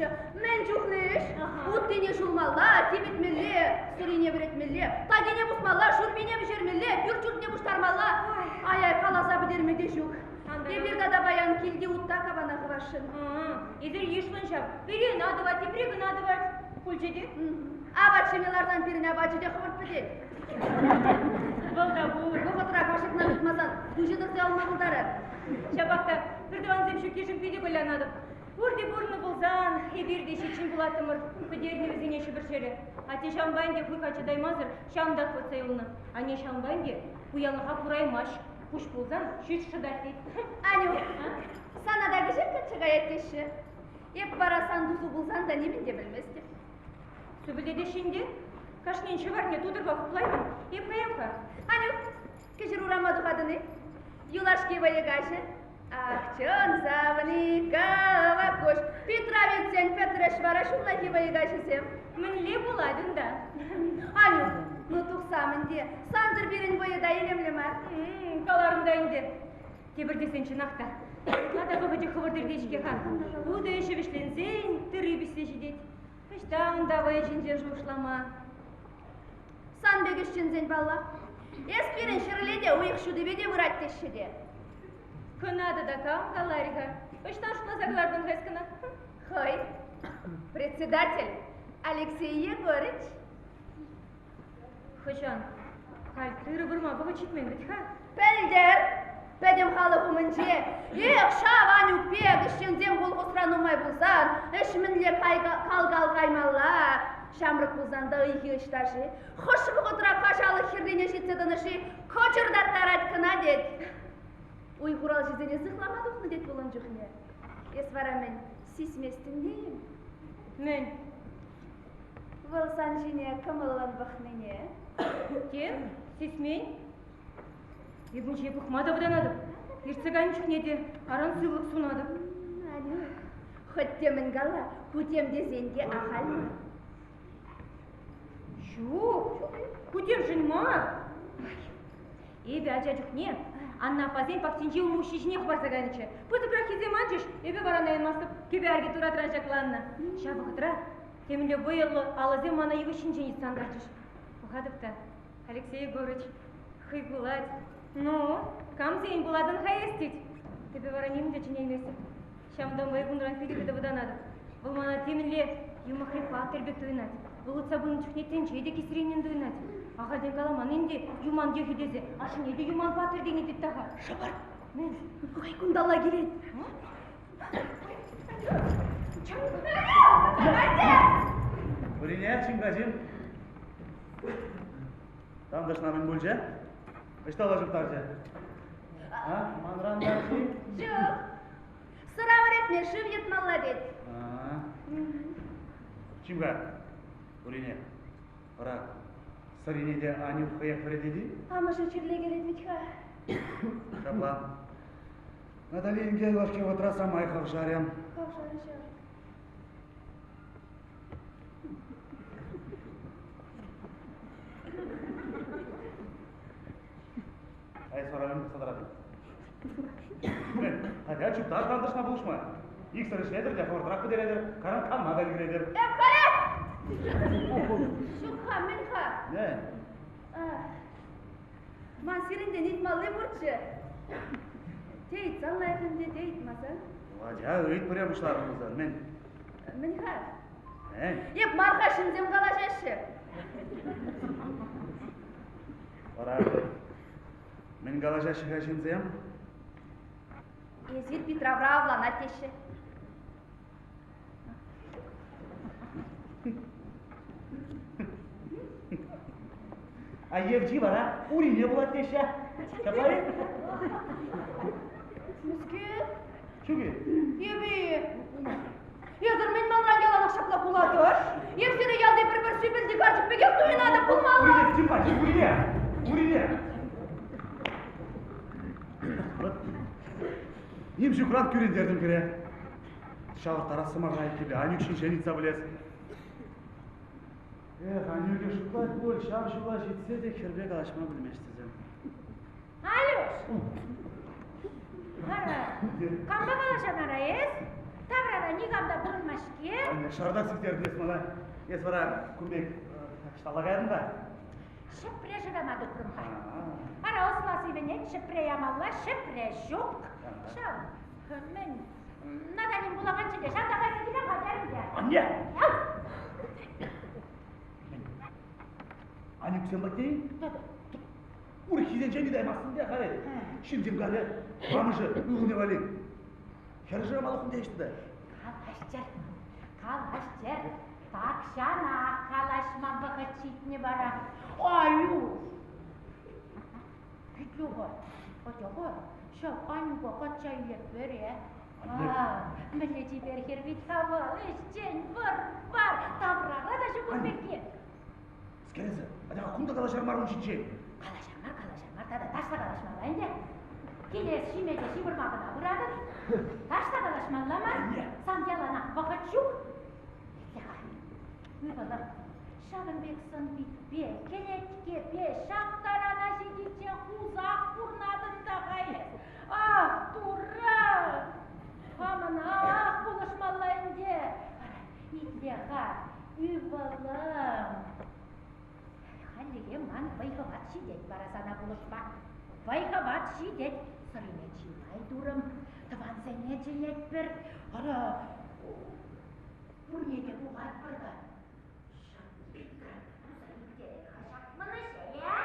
пулчӗ. Мӗн чухлӗ ӗҫ? Уттине ҫулмалла, типӗтмелле, сӑрине вӗретмелле, такине пусмалла, шӳрпине пӗҫермелле, пӳрт-ҫуртне пуҫтармалла. Ай-ай, каласа пӗтерме те ҫук. Эпир тата паян килти утта капана хӑвасшӑн. Эсир йышлӑн ҫав. Пӗри ӑна тӑвать, тепри кӑна тӑвать. Пулчӗ те. Апат ҫиме ларсан пирӗн апачӗ те хӑвӑрт пӗтет. Вӑл та пур. Вӑхӑтра кашӑкна тытмасан пуҫӗ тӑрса юлма пултарать. Ҫапах та пӗртӑвансем ҫуккишӗн питӗ кулянатӑп. Пурте пурӑннӑ пулсан эпир те ҫиччӗн пулаттӑмӑр, пӗтернӗ вӗсене Ҫӗпӗр ҫӗрӗ. Атте ҫавӑнпа ӗнтӗ хуйха чӑтаймасӑр ҫавӑнтах выртса юлнӑ. Анне ҫавӑнпа ӗнтӗ пуянлӑха кураймасть. Пуҫ пулсан ҫӳҫ шӑтать тет. Анюк, сана та кӗҫех качча каять теҫҫӗ. Эп вара сан тусу пулсан та нимӗн те пӗлместӗп. Сӳпӗлтетеҫҫӗ ӗнтӗ. Кашнин ҫӑварне тутӑрпа хуплаймӑн. Эп каям-ха. Анюк, кӗҫӗр урама тухатӑн-и? Юлашки вӑйӑ каҫӗ. Ах, чӑн савни кӑвак куҫ. Петровецсен пӗтрӗҫ вара ҫуллахи вӑйӑ каҫӗсем. Мӗнле пулать унта? Анюк, ну тухсам ӗнтӗ. Сансӑр пирӗн вӑйӑ та илемлӗ мар. Каларӑм та ӗнтӗ. Тепӗр тесен чӑнах та. Ытла та вӑхӑчӗ хӑвӑрт иртет-ҫке-ха. Утӑ ӗҫӗ вӗҫленсен тырри пиҫсе ҫитет. Ӑҫта унта вӑйӑ ҫинчен шухӑшлама? Сан пек ӗҫченсен паллах. Эс пирӗн ҫӗрле те уйӑх ҫутипе те вырать теҫҫӗ те. Кӑна тата кам каларӗ-ха? Ӑҫтан шутласа кӑлартӑн-ха эс кӑна? Хӑй. Председатель Алексей Егорыч. Хӑҫан? Халь тырӑ вырма вӑхӑт ҫитмен вӗт-ха. Пӗлтӗр пӗтӗм халӑх умӗнче эх, ҫав Анюк пек ӗҫченсем колхозра нумай пулсан ӗҫ мӗнле кал-кал каймалла. Ҫамрӑк пулсан та ыйхи ӑҫта-ши? Хӑш вӑхӑтра каҫалӑх хӗррине ҫитсе тӑнӑ-ши? Кӑчӑртаттарать кӑна тет. Уй хуралҫисене сыхлама тухнӑ тет вӑл ун чухне. Эс вара мӗн, сисместӗн те-им? Мӗн? Вӑл сан ҫине кӑмӑллӑн пӑхнине. Тем, сисмен. Эп ун ҫине пӑхма та вӑтанатӑп. Иртсе кайнӑ чухне те аран сывлӑх сунатӑп. Анюк, хӑть те мӗн кала, ку тем тесен те ахаль мар. Ҫук, ку темшӗн мар. Эпӗ ача чухне Анна аппасен пахчинчи улмуҫҫи ҫине хӑпарса кайнӑччӗ. Пысӑкраххисем анчӗҫ, эпӗ вара наянмастӑп, кӗпе арки туратран ҫакланнӑ. Ҫав вӑхӑтра темӗнле вӑйлӑ алӑсем мана йывӑҫ ҫинчен йӑтса антарчӗҫ. Пӑхатӑп та, Алексей Егорович хӑй кулать. Ну, камсен пулатӑн-ха эс тет. Эпӗ вара нимӗн те чӗнейместӗп. Ҫавӑнтанпа эп унран питӗ хытӑ вӑтанатӑп. Вӑл мана темӗнле юмахри паттӑр пек туйӑнать. Вӑл утса пынӑ чухне тӗнче те кисреннӗн туйӑнать. Ахальтен каламан ӗнтӗ юман йӑхӗ тесе. Ашшӗне те юман паттӑр тени тет та-ха. Шӑпӑр! Мӗн? Хӑй кунталла килет. Вӗрене чим-ха, чим. Тантӑшна мӗн пулчӗ? Ӑҫталла чуптарчӗ? А, манран тарчи? Ҫук. Сӑра вӗретме шыв йӑтмалла тет. Чим-ха, Урине, вара сӑрине те Анюк хӑех вӗретет-и? Амӑшӗ чирлекелет вӗт-ха. Ҫапла. Натали инке юлашки вӑхӑтра самай хавшарӗ. Хавшарӗ ҫав. Ай, сӑра пӑхса тӑратӑн. Атя чуптар тантӑшна пулӑшма. Иксӗр ӗҫлетӗр те хӑвӑртрах пӗтеретӗр, каран канма та ӗлкӗретӗр. Эп халех! Ҫук-ха, мӗн-ха? Мӗн? Ман сирӗнтен ыйтмалли пурччӗ. Те ыйтсан лайӑх ӗнтӗ, те ыйтмасан. Атя, ыйт пӗре пуҫларӑм пулсан. Мӗн? Мӗн-ха? Мӗн? Эп мар-ха, ҫынсем калаҫаҫҫӗ. Вара мӗн калаҫаҫҫӗ-ха ҫынсем? Эсир Питравра авланать теҫҫӗ. А евчи вара урине пулать теҫҫӗ. Ҫапла-и? Мӗскер? Ҫук-и? Эпӗ. Эсӗр мӗн манран яланах ҫапла кулатӑр? Эп сире ялти пӗр-пӗр сӳпӗлти карчӑк пекех туйӑнатӑп пулмалла. Урине, тимпа, урине, урине. Вот. Ним ҫукран кӳрентертӗм хӗре. Ҫавӑрттарас сӑмаха айккипе Анюк ҫинчен ыйтса пӗлес. Эх, Анюкӗ шутлать пуль, ҫав ҫула ҫитсе те хӗрпе калаҫма пӗлмест тесе. Алюш! Ара, кампа калаҫан ара эс? Таврара никам та пурӑнмасть-ҫке. Анне, шартах сиктернӗ эс мана. Эс вара кун пек ӑҫталла каятӑн та? Ҫӗпре шырама тухрӑм-ха. Ара, ӑсла сивӗнет, ҫӗпре ямалла, ҫӗпре ҫук. Ҫав, мӗн, Наталин вулаканччӗ те, ҫав та кайса килем-ха терӗм те. Анне! Анюксем патне-и? Урӑххисенчен ыйтаймастӑн те халӗ. Ҫынсем калӗ, амӑшӗ ывӑлне валли. Хӗр шырамалӑх теҫҫӗ те. Калаҫчӑр, калаҫчӑр. Тахҫанах калаҫма вӑхӑт ҫитнӗ вара. Аю! Итле-ха, атя-ха, ҫав Анюка качча илетпӗр-э? Мӗнле чипер хӗр вӗт-ха вӑл, ӗҫчен, вӑр-вар, таврара та ҫук ун пекки. Скересӗ, атя-ха кунта калаҫар мар ун ҫинчен. Калаҫар мар, калаҫар мар, тата таҫта калаҫмалла ӗнтӗ. Килес ҫиме те ҫывӑрма кӑна пыратӑн. Таҫта калаҫмалла мар, сан яланах вӑхӑт ҫук. Итле-ха, ывӑлӑм, ҫакӑн пек сӑн-питпе, кӗлеткепе ҫак тарана ҫитиччен хусах пурнатӑн та-ха эс. Ах, Турра! Хамӑнах пулӑшмалла ӗнтӗ. Ара, итле-ха, ывӑлӑм. Хальлӗхе ман вӑй-хӑват ҫитет вара сана пулӑшма. Вӑй-хӑват ҫитет. Сӑрине чылай турӑм, тӑвансене чӗнетпӗр. Ара, пурне те пухатпӑр та. Ҫак питкран туса ирттерер-ха ҫак мӑн ӗҫе, э?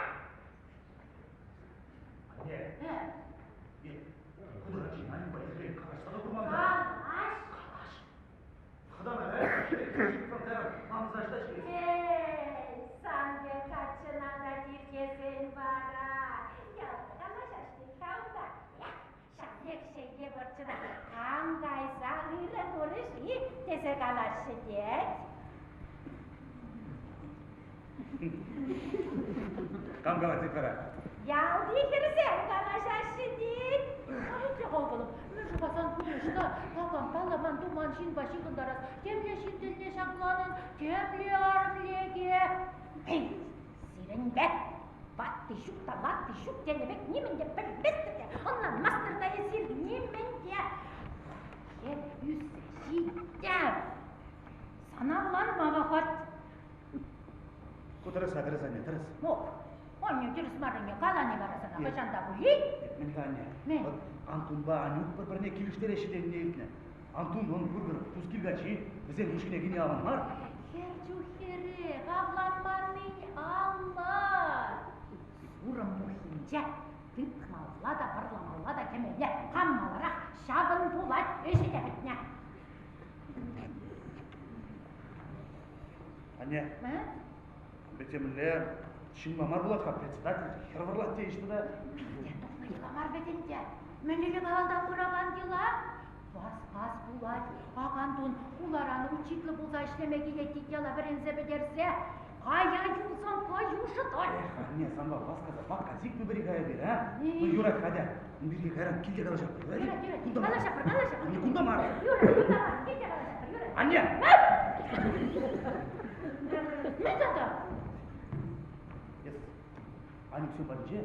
Анне, куда начинаем калаҫса та курман. Калаҫ. Калаҫ. Хӑтана, намӑса Эй, сан пек каччӑна та тиркесен вара ялта калаҫаҫ-тет-ха унта. Ҫак лекҫейке вӑрчӑна кам кайса ырӑ турӗ-ши тесе калаҫҫӗ тет. Кам калать тет вара? Ялти хӗрсем калаҫаҫҫӗ тет. Халӗ ывӑлӑм, мӗншӗн сан пурнӑҫна такам палламан туман ҫынпа ҫыхӑнтарас, темле ҫын тӗлне ҫакланӑн, темле арӑм леке. Эй, сирӗнпе ватти ҫук та ватти ҫук тенӗ пек нимӗн те пӗлместӗр те, ӑнланмастӑр та эсир нимӗн те. Хӗр ӳссе ҫитӗ. Сана ӑнланма вӑхӑт. Ку тӗрӗс-ха, тӗрӗс, анне, тӗрӗс. Ну, анне тӗрӗс маррине калани вара сана хӑҫан та пулин? Мӗн-ха, анне? Мӗн? Вӑт Антунпа Анюк пӗр-пӗрне килӗштереҫҫӗ тенине илтнӗ. Антун, он пурпӗр пускил каччи, вӗсен хушшине кӗни аван мар. Хӗр чух хӗрех авланманнин алла. Сурӑм пуххинче тытмалла та вӑрламалла та кӗмелле. Кам маларах, ҫавӑн пулать ӗҫӗ те пӗтнӗ. Анне, темле ҫынла мар пулать-ха, председатель хӗр вӑрлать тейӗҫ тата. Пиртен тухнӑ йӑла мар вӗт ӗнтӗ. Мӗнле авалтан пыракан йӑла? Вас-вас пулать. Акантун хуларан учитлӑ пулса ӗҫлеме килет тет яла вӗренсе пӗтерсе. Кая юлсан каю шӑтать. Эх, анне, санпа васкаса вакка сикнӗ пӗри кая пир, а? Ну, юрать, хатя. Ун пирки кайран килте калаҫатпӑр, юрать? Юрать, юрать. Кунта мар. Калаҫатпӑр, калаҫатпӑр. Анне, кунта мар. Юрать, кунта мар. Килте калаҫатпӑр, юрать. Анне! Мӗн тата? Эс Анюксем патӗнче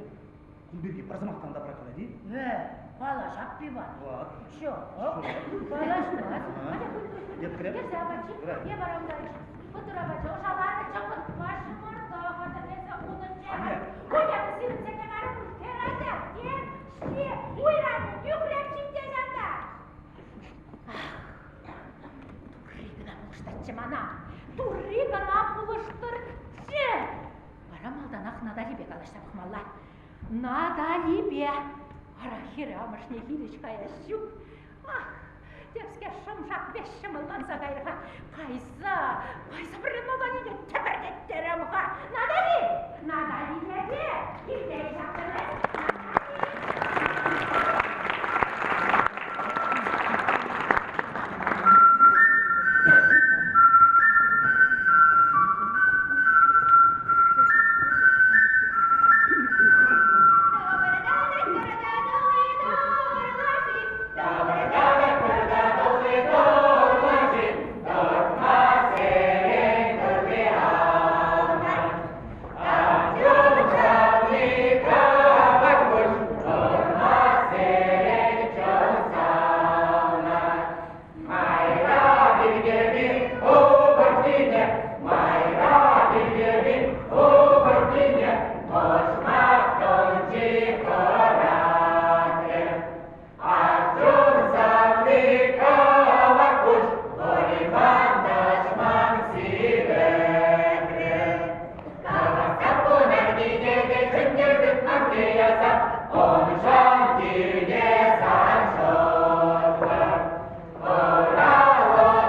кун пирки пӗр сӑмахтан та пӑрахать-и? Э, калаҫап пива. Вот. Чё? Калаҫмасть. Атя, пусть, пусть. Эп кӗреп. Кӗрсе апат ҫи. Юрать. Е вара унта Хытӑр апачӗ ӑшаланӑ чӑкӑтпа ҫӑмарта хатӗрлесе хунӑччӗ. Анне! Куняны сирӗнсе те карӑм кӗр атя, тем, ҫи, уйранӗ, нӳхреп ҫитсе ҫанта. Турри кӑна пулӑштӑрччӗ мана. Турри кӑна пулӑштӑрччӗ. Вара малтанах Наталипе калаҫса пӑхмалла. Наталипе! Ара, хӗрӗ амӑшне хирӗҫ каяс ҫук. Ах, темскер шӑм-шак пек ҫӑмӑлланса кайрӗ-ха. Кайса, кайса пӗрре Наталине тӗпӗртеттерем-ха. Натали! Натали тете! Килте ҫаптӑр. Уншӑн тирне сан шӑллӑм. Хуралӑхра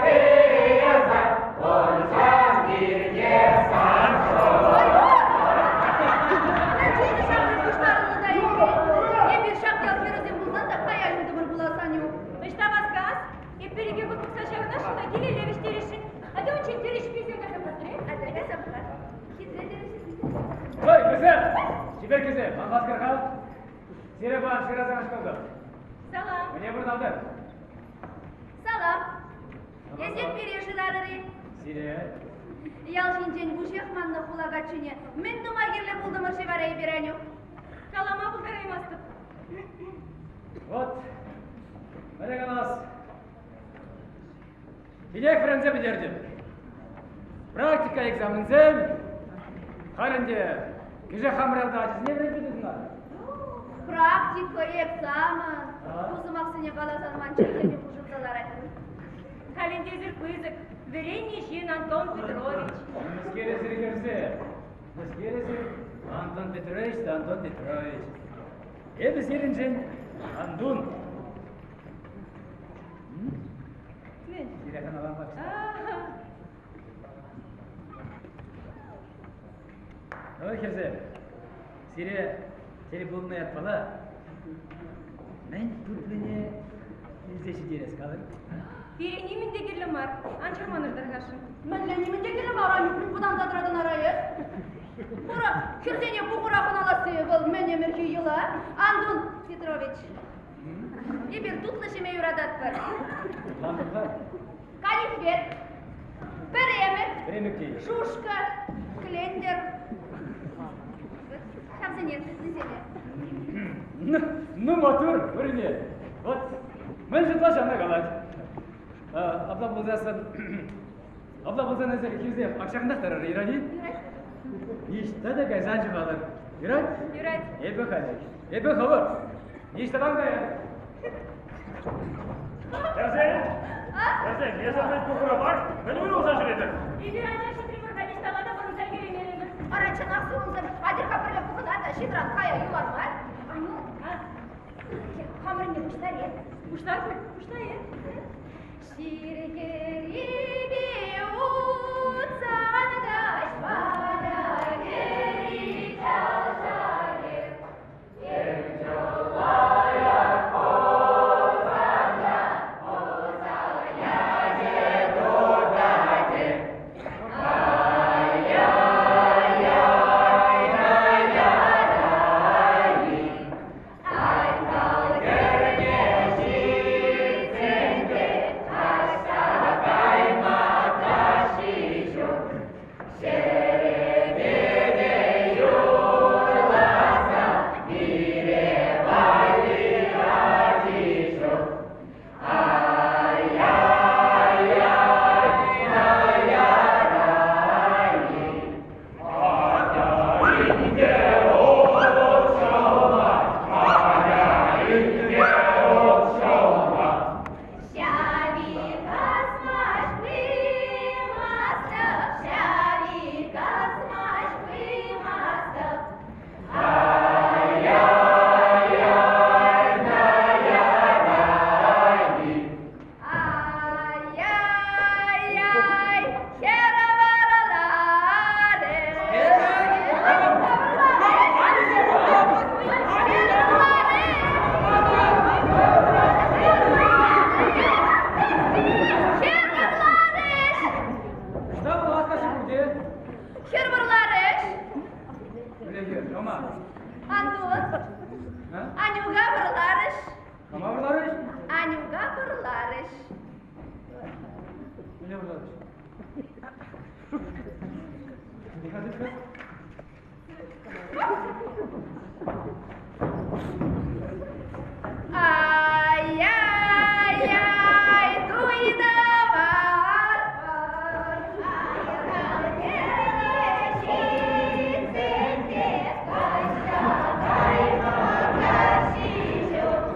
тыса, уншӑн тирне сан шӑллӑм. Мӗншӗн ҫамрӑк пуҫтарӑннӑ та иккен? Эпир ҫак ял хӗрӗсем пулсан та кая юлтӑмӑр пулас, Анюк. Ӑҫта васкас? Эпир икӗ кун тухса ҫаврӑнасшӑн та килелле вӗҫтересшӗн. Атя унччен тӗрӗҫписем кайса пӑхрӗ. Атя кайса пӑхар. Хитре тӗрӗҫсем. Ой, кӗсем! Чипер кӗсем, ан васкӑр-ха. Сире пан шыраса кашкӑлтӑм. Салам. Мӗне вырталтӑр? Салам. Эсир пире шырарӑр-и? Сире. Ял ҫинчен вуҫех маннӑ хула каччине мӗн тума кирлӗ пултӑмӑр-ши вара эпир, Анюк? Калама пултараймастӑп. Вот, мӗне калас. Тинех вӗренсе пӗтертӗм. Практика экзаменсем. Халь ӗнтӗ кӗҫех хамӑр ялта ачасене вӗрентме тытӑнар. Практика, экзамен. Ку сӑмахсене каласан ман чӗлхеме хушӑнса ларать. Халь ӗнтӗ эсир пысӑк, вӗреннӗ ҫын Антон Петрович. Мӗскер эсир хӗрсе? Мӗскер эсир Антон Петрович та Антон Петрович. Эпӗ сирӗншӗн Антун. Мӗн? Сире хӑналанма Ой, хӗрсем, сире тӗл пулнӑ ятпала мӗн тутлине илсе ҫитерес калӑр. Пире нимӗн те кирлӗ мар. Ан чӑрманӑр тархасшӑн. Мӗнле нимӗн те кирлӗ мар, Анюк, вӑтанса тӑратӑн ара эс? Хура, хӗрсене пухура хӑналасси вӑл мӗн ӗмӗрхи йӑла? Антун Петрович, эпир тутлӑ ҫиме юрататпӑр. Канихвет, пӗремӗк, Пӗремӗк тейӗ. шушка, клендер. Ҫавсене, тутлисене. Ну, ну матур, вырӑнне. Вот, мӗн шутла ҫавна калать. Апла пулсассӑн, апла пулсан эсир хирсем ак ҫакӑнтах тӑрӑр, юрать-и? Ниҫта та кайса ҫухалӑр. Юрать? Юрать. Эпӗ халех. Эпӗ хӑвӑр. Ниҫтан каяр. Хӗрсем, хӗрсем, эсӗ мӗн пухура мар, мӗн уйрӑлса ҫӳретӗр? Эпир ача ҫитрӗмӗр-ха, ниҫталла та пӑрӑнса кӗреймерӗмӗр. Ара, чӑнах сурӑлсем, атьӑр-ха пӗрле пухӑнар та ҫынран кая юлар мар. Анюк, хамӑрӑнне пуҫтар-и? Пуҫтар пуль, пуҫта-и? Ҫирхӗрипе утсан каҫпа та кӗри чалшарӗ. Ай-яй-яй, хӗрӗ вараларӗ. Хӗр вӑрларӗҫ! Ӑҫта вӑл васкаҫҫӗ пурте? Хӗр вӑрларӗҫ! Мӗнле Рома? Антун, А? Анюка вӑрларӗҫ. Кама вӑрларӗҫ? Анюка вӑрларӗҫ. Мӗнле вӑрларӗҫ? Тихо, тихо. Ай-яй-яй, туйдавар. Ҫитсен те каҫса кайма каҫи ҫук.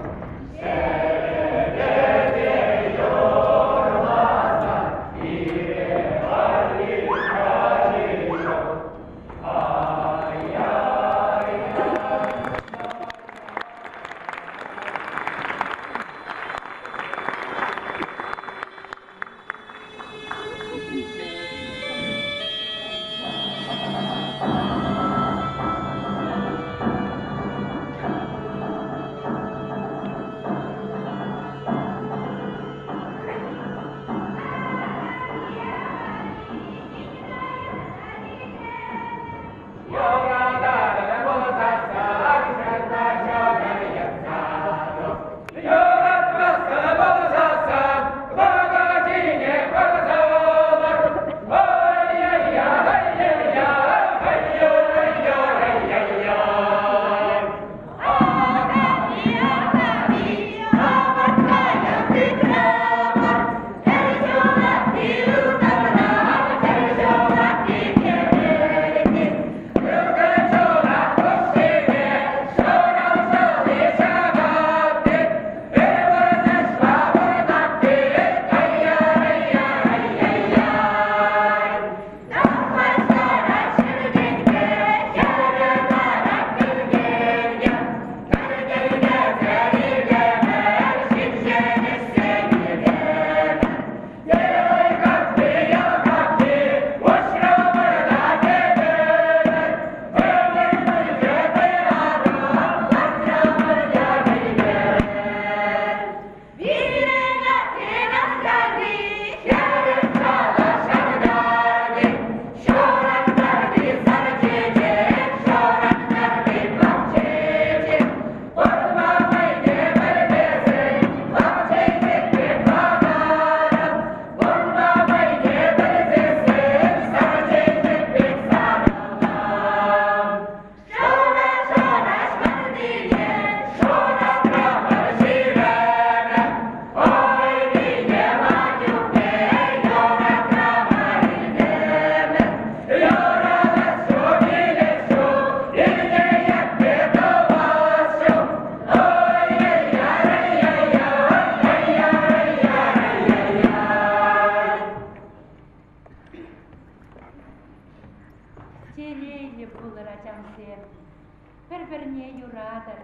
Пӗр-пӗрне юратӑр.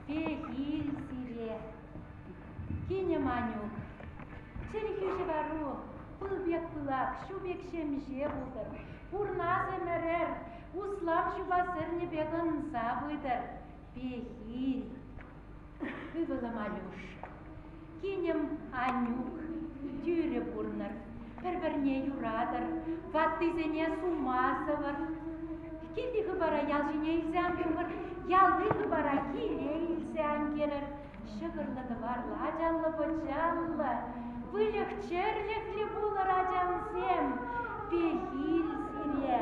Пехил сире. Кинӗм Анюк, чӗлхӳ-ҫӑвару пыл пек пылак, ҫу пек ҫемҫе пултӑр. Пурнас ӗмӗрӗр услам ҫупа сӗрнӗ пек ӑнса пытӑр. Пехил. Ывӑлӑм Алюш, кинӗм Анюк, тӳрӗ пурӑнӑр, пӗр-пӗрне юратӑр, ваттисене сума сӑвӑр. Килти хыпара ял ҫине илсе ан тухӑр, ялти хыпара киле илсе ан кӗрӗр. Ҫӑкӑрлӑ-тӑварлӑ, ачаллӑ-пӑчаллӑ, выльӑх-чӗрлӗхлӗ пулӑр, ачамсем, пехил сире.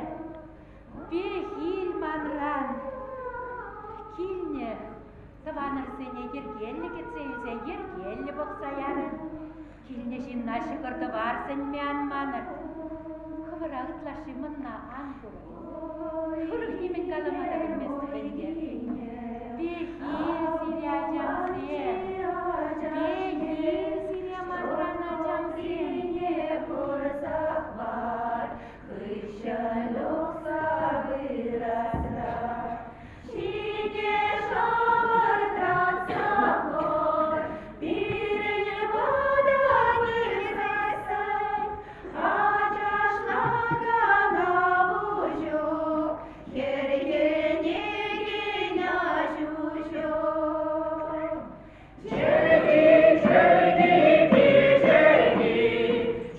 Пехил манран. Килнӗ тӑванӑрсене йӗркеллӗ кӗтсе илсе йӗркеллӗ пӑхса ярӑр. Килнӗ ҫынна ҫӑкӑр-тӑвар сӗнме ан манӑр. Хӑвӑра ытлашши мӑнна ан хурӑр. Урӑх нимӗн калама та пӗлместӗп ӗнтӗ. Пехил сире, ачамсем! Пехил сире манран, ачамсем! Хыҫҫӑн тухса пырасра ҫине шӑпӑртатса хӑр пирӗн пата пырсассӑн ачашлакана пуҫу хӗрхенекен аҫу ҫук. Чӗрки, чӗрки, пиҫӗхи,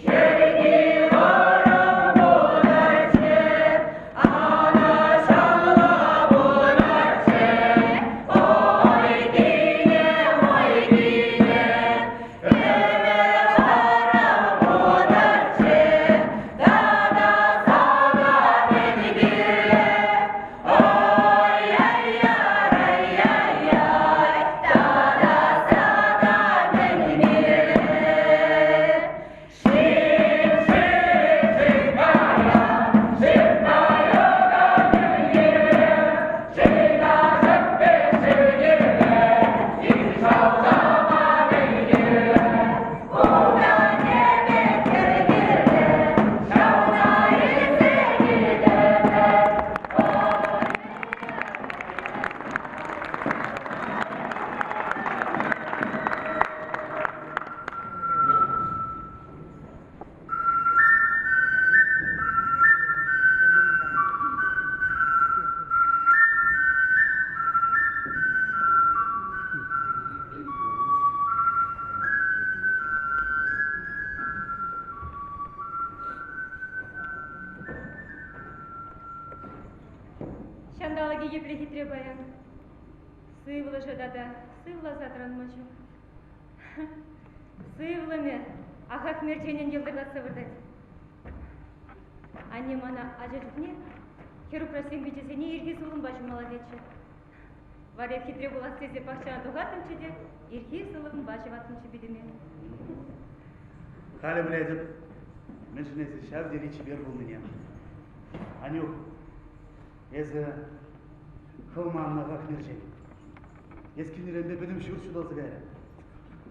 чӗрки вӑрӑм пулатчӗ, анӑҫалла пулатчӗ. Ой, кинем, ой, кинем, ӗмӗр вӑрӑм пулатчӗ, тата сана мӗн кирлӗ? Ой-яй-яй-яй-яй, тата сана мӗн кирлӗ? Шип, шип, шикая, шикая та мӗн кирлӗ? Шика шӗппе шикирлӗ, ик шалшама мӗн кирлӗ? Пукане пек хӗр кирлӗ, ҫавна илсе килтӗмӗр. Ҫанталӑкӗ епле хитре паян. Сывлӑшӗ тата сывласа тӑранма ҫук. Сывлӑмӗ ахах мерченӗн йӑлтӑртатса выртать. Анне мана ача чухне хӗр-упраҫсен пичӗсене ирхи сулӑмпа ҫумалла тетчӗ. Варя хитре пулас тесе пахчана тухаттӑмччӗ те ирхи сулӑмпа ҫӑваттӑмччӗ питӗме. Халӗ пӗлетӗп, мӗншӗн эсӗ ҫав тери чипер пулнине. Анюк, эсӗ хӑв маннӑ мерчен. Эс килнӗренпе пӗтӗм ҫурт ҫуталса кайрӗ.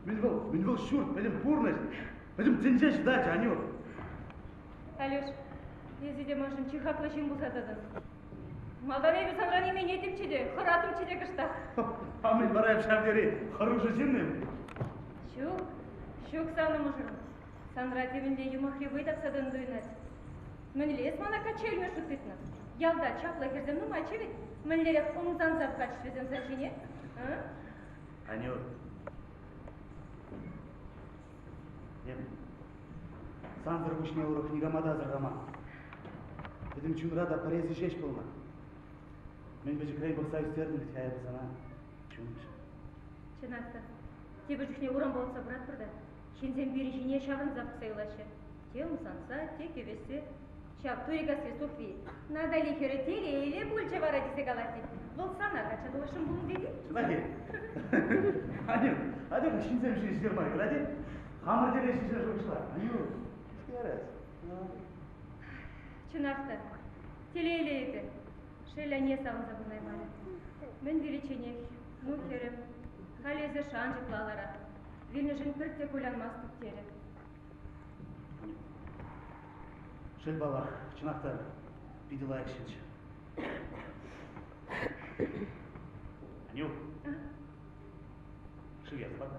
Мӗн вӑл, мӗн вӑл ҫурт, пӗтӗм пурнӑҫ, пӗтӗм тӗнче ҫуталчӗ, Анюк. Алеш, эсӗ те маншӑн чи хаклӑ ҫын пулса тӑтӑн. Малтан эпӗ санран именеттӗмччӗ те, хӑраттӑмччӗ те кӑштах. А мӗн вара эп ҫав тери хӑрушӑ ҫын-им? Ҫук, ҫук, савнӑ мӑшӑрӑм. Санра темӗнле юмахри вӑй тапса тӑнӑ туйӑнать. Мӗнле эс мана качча илме шут тытнӑ? Ялта чаплӑ хӗрсем нумайччӗ вӗт. Мӗнлерех ӑмсанса пӑхатчӗҫ вӗсем сан ҫине? А? Анюк, эп сансӑр пуҫне урӑх никама та асӑрхаман. Пӗтӗм чунра та пӗр эсӗ ҫеҫ пулнӑ. Мӗн пӗчӗкрен пӑхса ӳстертӗм вӗт-ха эпӗ сана, чунӑмҫӑм. Чӑнах та, тепӗр чухне урампа утса пыратпӑр та ҫынсем пирӗн ҫине ҫаврӑнса пӑхса юлаҫҫӗ. Те ӑмсанса, те кӗвӗҫсе. Ҫав Турикасси Софи Натали хӗрӗ телейлӗ пулчӗ вара тесе калать тет. Вӑл сана качча тухасшӑн пулнӑ тет-и? Чӑнах-и? Анюк, атя ҫынсем ҫине ҫитер мар, юрать-и? Хамӑр телей ҫинчен шухӑшла. Анюк, ярас. Чӑнах та, телейлӗ эпӗ. Шел, анне савӑнса пурӑнаймарӗ. Мӗн виличченех, ну, хӗрӗм, халь эсӗ шанчӑклӑ алӑра. Вилнӗшӗн пӗртте кулянмастӑп терӗ. Шел паллах, чӑнах та питӗ лайӑх ҫынччӗ. Анюк. Шыв ярса пар.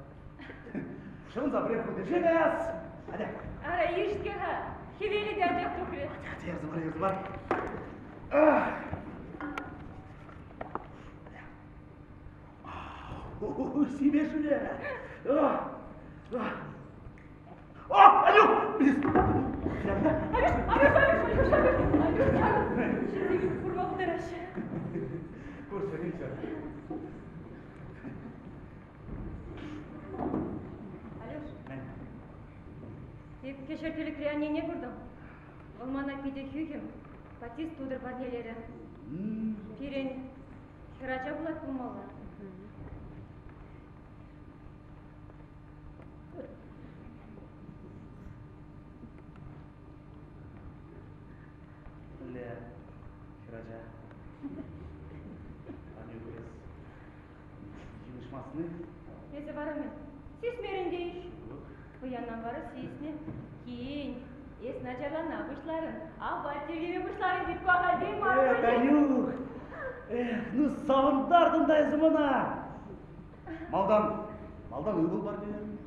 Шӑнса пӗрех хутӗ. Шыв яс! Атя. Ара, ир-ҫке-ха. Хӗвелӗ те анчах тухрӗ. Атя, атя, ярса пар, ярса пар. Сиве шыве. О, Анюк! Алюш, Алюш, Алюш, Алюш, Алюш, Алюш, Ҫынсем курма пултараҫҫӗ. Курччӑр, илччӗр. Алюш, эп кӗҫӗр тӗлӗкре аннене куртӑм. Вӑл мана питӗ хӳхӗм батист тутӑр парнелерӗ. Пирӗн хӗрача пулать пулмалла. Мӗнле хӗрача? Аннӳ эс йынӑшмастни? Эсӗ вара мӗн, сисмерӗн те-иҫ? Пӑянам вара сиснӗ. Кин, эс начарлана пуҫларӑн, апат тиркеме пуҫларӑн тет пахальтен мар. Эх, Анюк! Эх, ну савӑнтартӑн та эсӗ мана! Малтан, малтан ывӑл парнелерӗн.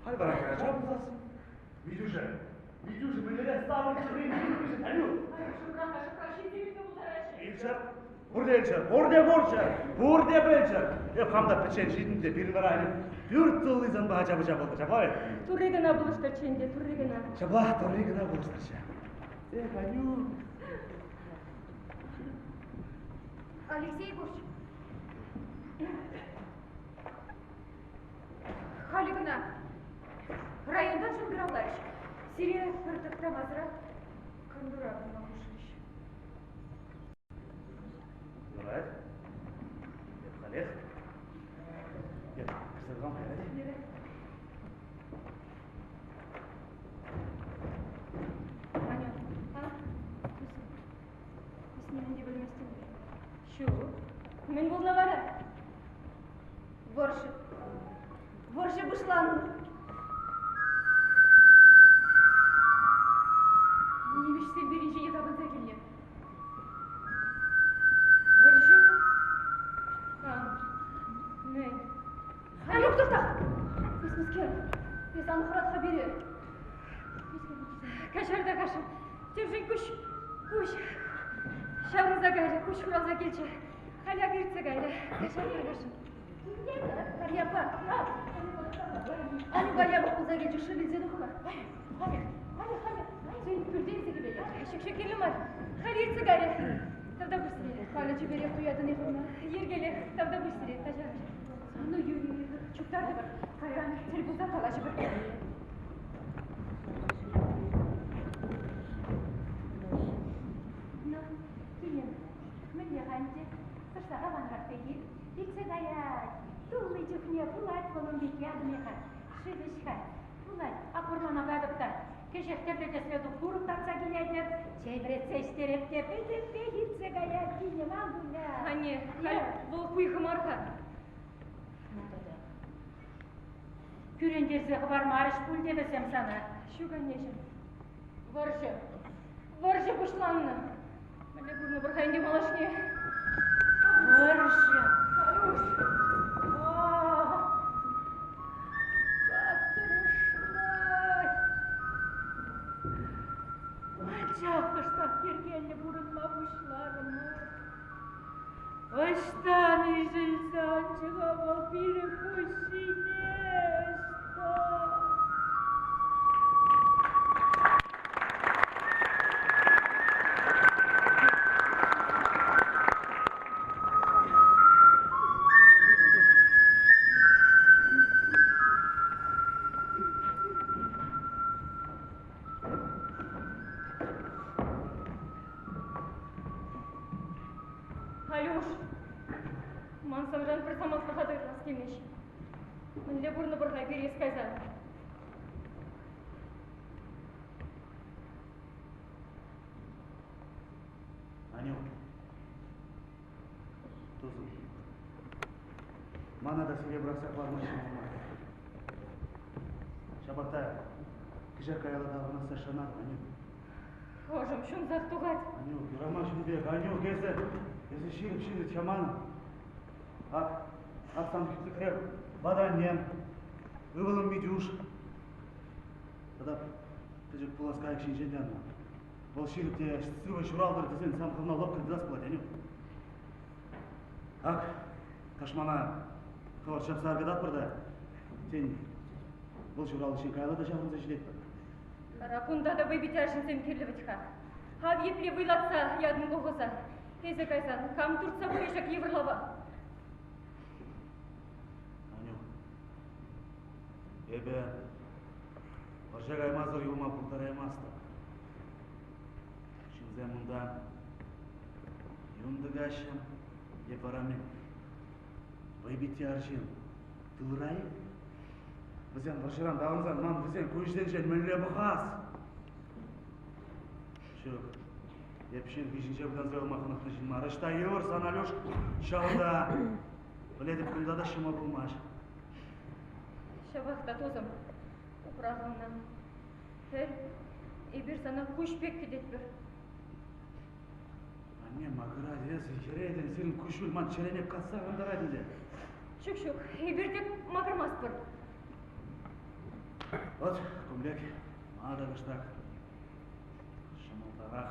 Халь вара хӗрача пулсассӑн. Митюша, Митюша, мӗнлерех савӑнчӗ Анюк! Шӑпрах-ха, шӑпрах, ҫынсем илтме пултараҫҫӗ. Илчӗр, пурте илчӗр, пурте курччӑр, пурте пӗлчӗр. Эп хам та пӗччен ҫитӗн те пирӗн вара Анюк пӳрт тулли санпа ача-пӑча пултӑр, ҫапла-и? Турри кӑна пулӑштӑрччӗ ӗнтӗ, турри кӑна. Ҫапла, турри кӑна пулӑштӑрччӗ. Эх, Анюк. Алексей Егорович, Халӗ кӑна районтан шӑнкӑравларӗҫ. Сире пӗр тӑхтамасӑрах кантура пыма хушрӗҫ. Юрать. Эп халех. Эп кӗрсе тухам каять. Юрать. Аня, а? Тусӑм, эс нимӗн те пӗлместӗн. Ҫук. Мӗн пулнӑ вара? Вӑрҫӑ. Вӑрҫӑ пуҫланнӑ. Нимӗҫсем пирӗн ҫине тапӑнса килнӗ. Вӑрҫӑ? А, мӗн? Анюк, тӑхта! Эс мӗскер? Эс ан хӑрат-ха пире. Каҫар та каҫар. Темшӗн куҫ, куҫ ҫаврӑнса кайрӗ, куҫ хуралса килчӗ. Халь ак иртсе кайрӗ. Каҫар та каҫар. Марьяпа, Анюка япӑх пулса килчӗ, шыв илсе тух-ха. Халех, халех, халех. Сен пӳрте илсе килетӗп. Ҫук, ҫук, кирлӗ мар. Халь иртсе кайрӗ. Тавтапуҫ сире. Халӗ чиперех туятӑн-и хӑвна? Йӗркелех, тавтапуҫ сире, каҫарӑр. Ну, чуптартӑмӑр. Кайран тӗл пулсан калаҫӑпӑр. Ну, килӗм. Мӗнле-ха ӗнтӗ? Кӑштах аванрах пек-и? Иртсе каять. Тулли чухне пулать вӑл ун пек ятӑн-и-ха? Шыв ӗҫ-ха. Пулать. Ак вӑрмана катӑп та кӗҫех тӗрлӗ тӗслӗ курӑк татса килетӗп. Чей вӗретсе ӗҫтереп те пӗтӗмпех иртсе каять кинӗм, ан куля. Анне, халь вӑл хуйхӑ мар-ха. Ну тата. Кӳрентерсе хӑвармарӗҫ пуль те вӗсем сана. Ҫук, аннеҫӗм. Вӑрҫӑ. Вӑрҫӑ пуҫланнӑ. Мӗнле пурӑнӑпӑр-ха ӗнтӗ малашне? Вӑрҫӑ. Алюш. Катӑрӑшнай. Анчах кӑштах йӗркеллӗ пурӑнма пуҫларӑмӑр. Ӑҫтан ишӗлсе анчӗ-ха вӑл пирӗн пуҫ ҫине? Ӑҫтан? Алюш, ман санран пӗр самантлӑха та ытлас килмест. Мӗнле пурӑнӑпӑр-ха эпир эс кайсан? Анюк, тусӑм, мана та сире пӑрахса хӑварма ҫӑмӑл мар. Ҫапах та кӗҫех каялла таврӑнасса шанатӑп, Анюк. Ӑшӑм ҫунсах тухать. Анюк, юрамасть ун пек, Анюк, эсӗ... Эсӗ ҫирӗп ҫын манӑн. Ак, ак сан хӳтлӗхре ватӑ аннем, ывӑлӑм Митюш. Тата пӗчӗк пулас кайӑк ҫинчен те анна. Вӑл ҫирӗп те сывӑ ҫуралтӑр тесен сан хӑвна лӑпкӑн тытас пулать, Анюк. Ак, тӑшмана хӑвӑрт ҫапса аркататпӑр та, тен, вӑл ҫуралнӑ ҫын каялла та ҫаврӑнса ҫитетпӗр. Ара, кунта та вӑйпитти арҫынсем кирлӗ вӗт-ха. Ав епле вӑйлатса ятӑн колхоза. Эсӗ кайсан, кам туртса пырӗ ҫак йывӑрлава? Анюк, эпӗ вӑрҫа каймасӑр юлма пултараймастӑп. Ҫынсем унта юн тӑкаҫҫӗ е вара мӗн? Вӑйпитти арҫын тылра-и? Вӗсем вӑрҫӑран таврӑнсан ман вӗсен куҫӗсенчен мӗнле пӑхас? Ҫук, эп ҫын хыҫӗнче пытанса юлма хӑнӑхнӑ ҫын мар. Ӑҫта йывӑр сан, Алюш, ҫавӑнта. Пӗлетӗп, кунта та ҫӑмӑл пулмасть. Ҫавах та, тусӑм, упра хӑвна. Хӗл, эпир сана куҫ пек кӗтетпӗр. Анне, макӑрать эсӗ, йӗретӗн, сирӗн куҫҫуль ман чӗрене касса кантарать ӗнтӗ. Ҫук, ҫук, эпир те макӑрмастпӑр. Вот, кун пек, мана та кӑштах ҫӑмӑлтарах.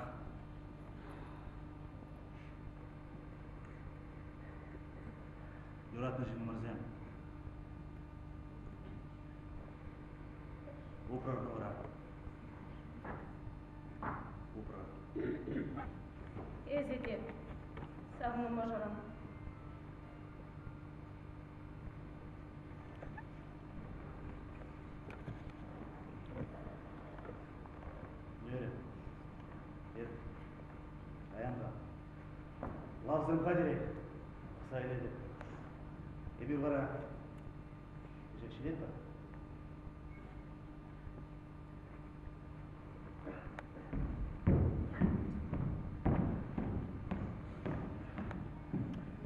Юратнӑ ҫыннӑмӑрсем, упрӑр хӑвӑра. Упрӑр. Эсӗ те, савнӑ мӑшӑрӑм. Юрӗ. Эп паян-ха. Лавсем хатӗрех. Пӑхса илетӗп. Эпир вара кӗҫех ҫитетпӗр.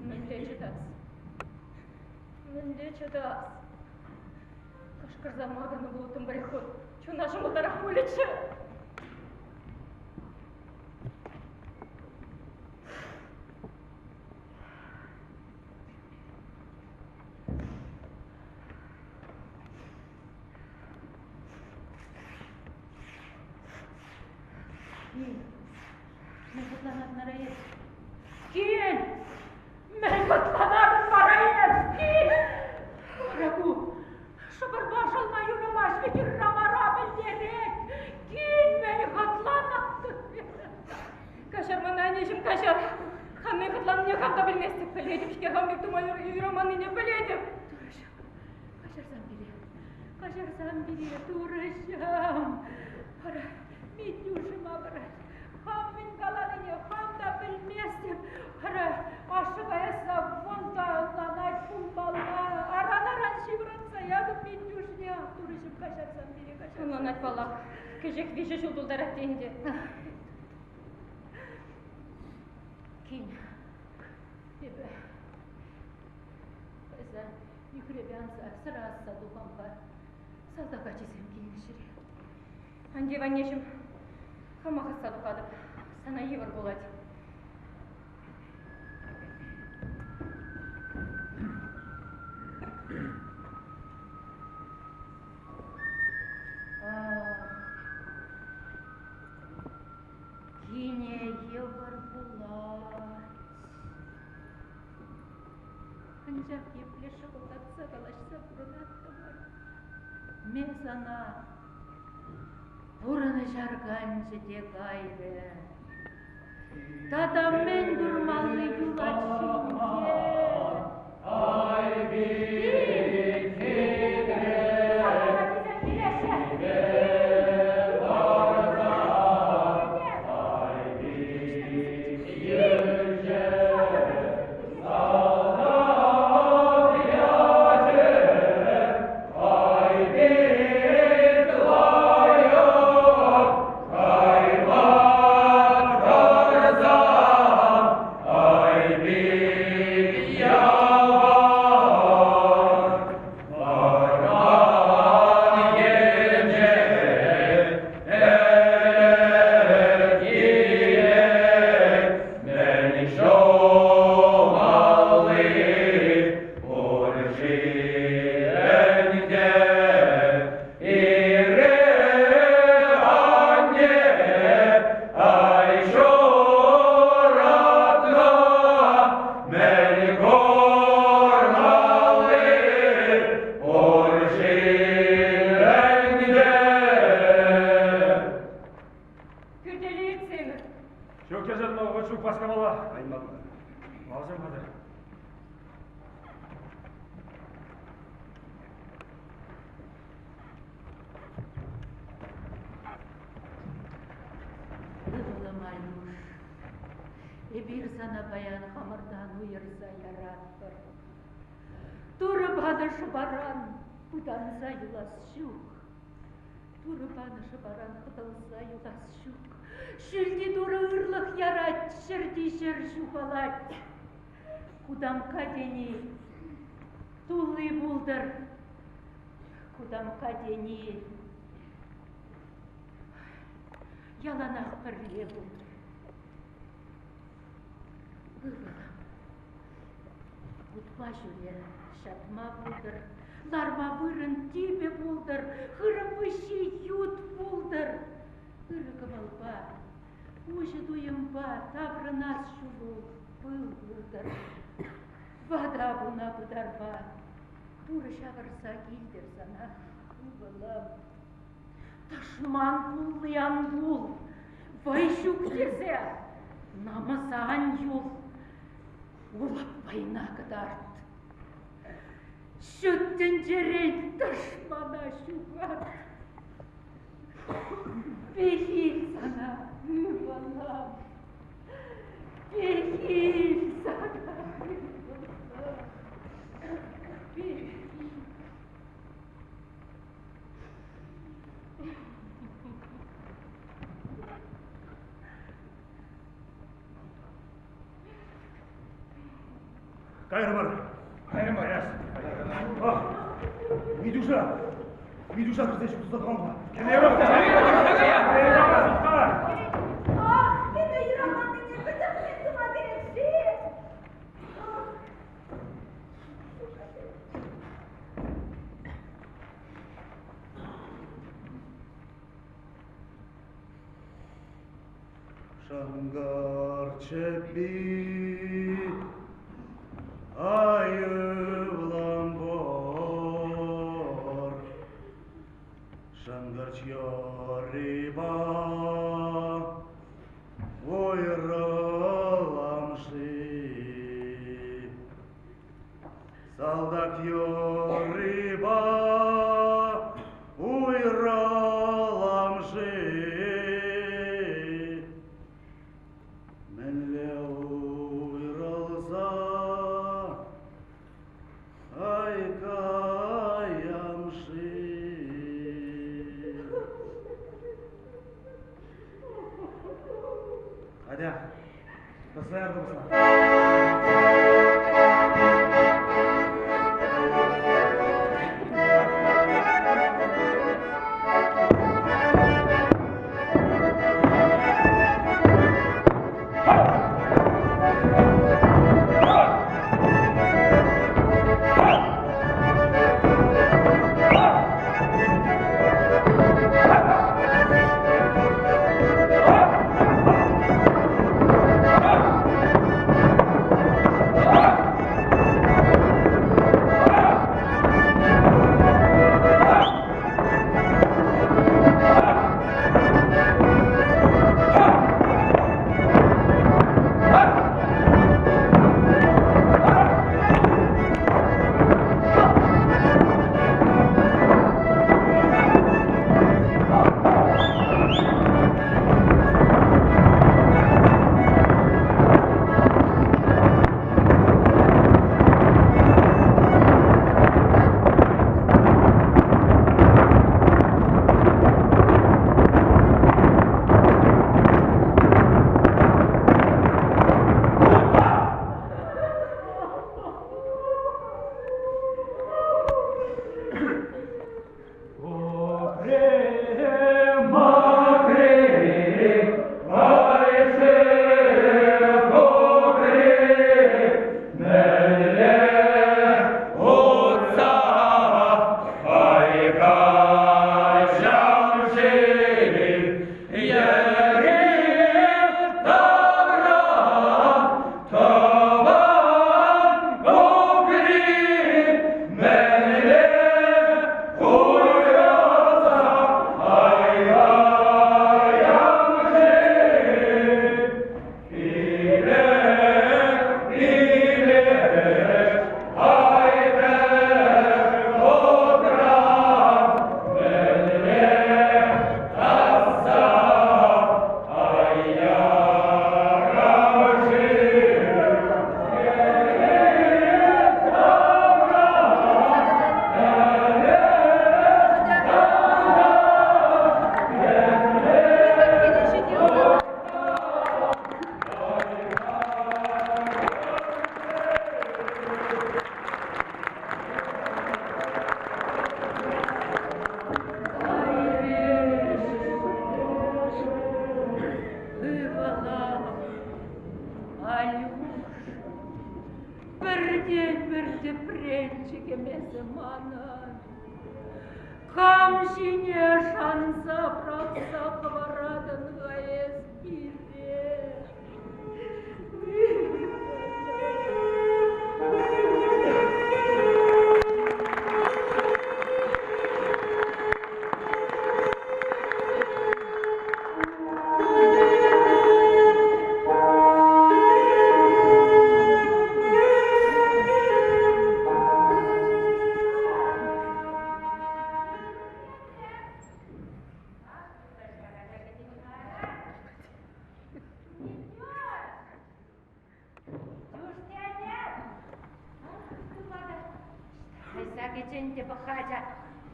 Мӗнле чӑтас? Мӗнле чӑтас? Кӑшкӑрса макӑрнӑ пулӑттӑм пӗреххут. Чуна ҫӑмӑлтарах пулӗччӗ. Мӗн хӑтланатӑн ара эс? Кил! Мӗн хӑтланатӑн вара эс? Кил! Вара ку шӑпӑрпа шӑлма юрамасть вӗт ырра-мара пӗлтерет. Кил, мӗн хӑтланатӑн? Каҫар мана, аннеҫӗм, каҫар. Хам мӗн хӑтланнине хам та пӗлместӗп. Пӗлетӗп-ҫке хам пек тума юраманнине пӗлетӗп. Турӑҫӑм, каҫарсам пире, каҫарсам пире, Турӑҫӑм. Ара, Митюшӑма парать. Хам мӗн каланине хам та пӗлместӗп. Ара, ашшӗ каясса вӑл та ӑнланать пулмалла. Аран-аран ҫывӑратса ятӑм Митюшне. Турӑҫӑм, каҫарсам пире, каҫарсам. Ӑнланать паллах. Кӗҫех виҫӗ ҫул тултарать те ӗнтӗ. Кин, эпӗ кайса нӳхрепе анса сӑра асса тухам-ха. Салтак ачисем килнӗ ҫӗре. Ан тив, аннеҫӗм, хамах асса тухатӑп. Сана йывӑр пулать. Кине йывӑр пулать. Анчах епле шӑкӑлтатса калаҫса пурӑнаттӑмӑр. Ме сана пурӑнӑҫ арканчӗ те кайрӗ. Тата мӗн курмалли юлать ҫинче? Ай, Алсем хатӗр. Ывӑлӑм Алюш, эпир сана паян хамӑртан уйӑрса яратпӑр. Турӑ панӑ шӑпаран пытанса юлас ҫук. Турӑ панӑ шӑпаран хӑтӑлса юлас ҫук. Ҫӳлти Турӑ ырлӑх ярать, ҫӗрти ҫӗр ҫухалать. Кутамкка тени тулли пултӑр. Кутамкка тени яланах пӗрле пултӑр. Ывӑлӑм, утпа ҫӳре, ҫатма пултӑр, ларма вырӑн типӗ пултӑр, хырӑм выҫҫи ют пултӑр. Ырӑ кӑмӑлпа, уҫӑ туйӑмпа таврӑнас ҫулу пыл пултӑр. Вата пуна пытарма Турӑ ҫавӑрса килтӗр сана, ывӑлӑм. Тӑшман кулли ан пул, вӑй ҫук тесе намӑса ан юл. Улӑп вӑйна кӑтарт. Ҫут тӗнчерен тӑшмана ҫухат. Пехил сана, ывӑлӑм. Пехил сана, ывӑлӑм. Пехил. Кайрӑмӑр. Кайрӑмӑр. Ах, Митюша! Митюша кӗрсе ҫутса тӑман-ха. Ах, эпӗ юраманнине пӗтӗмпех тума кӗрет-ши? Шӑнкӑр чӗппи айӑплӑн пор. Шӑнкӑрч юррипа уйрӑлам-ши? Салтак юррипа уйрӑлам-ши? Мӗнле уйрӑлса ай каям-ши? Атя, тӑсса яртӑм Пӗртен-пӗр тӗпренчӗкӗм эсӗ манӑн. Кам ҫине шанса пӑрахса хӑваратӑн-ха эс пире? Кайса кӗчӗ ӗнтӗ пӑхача,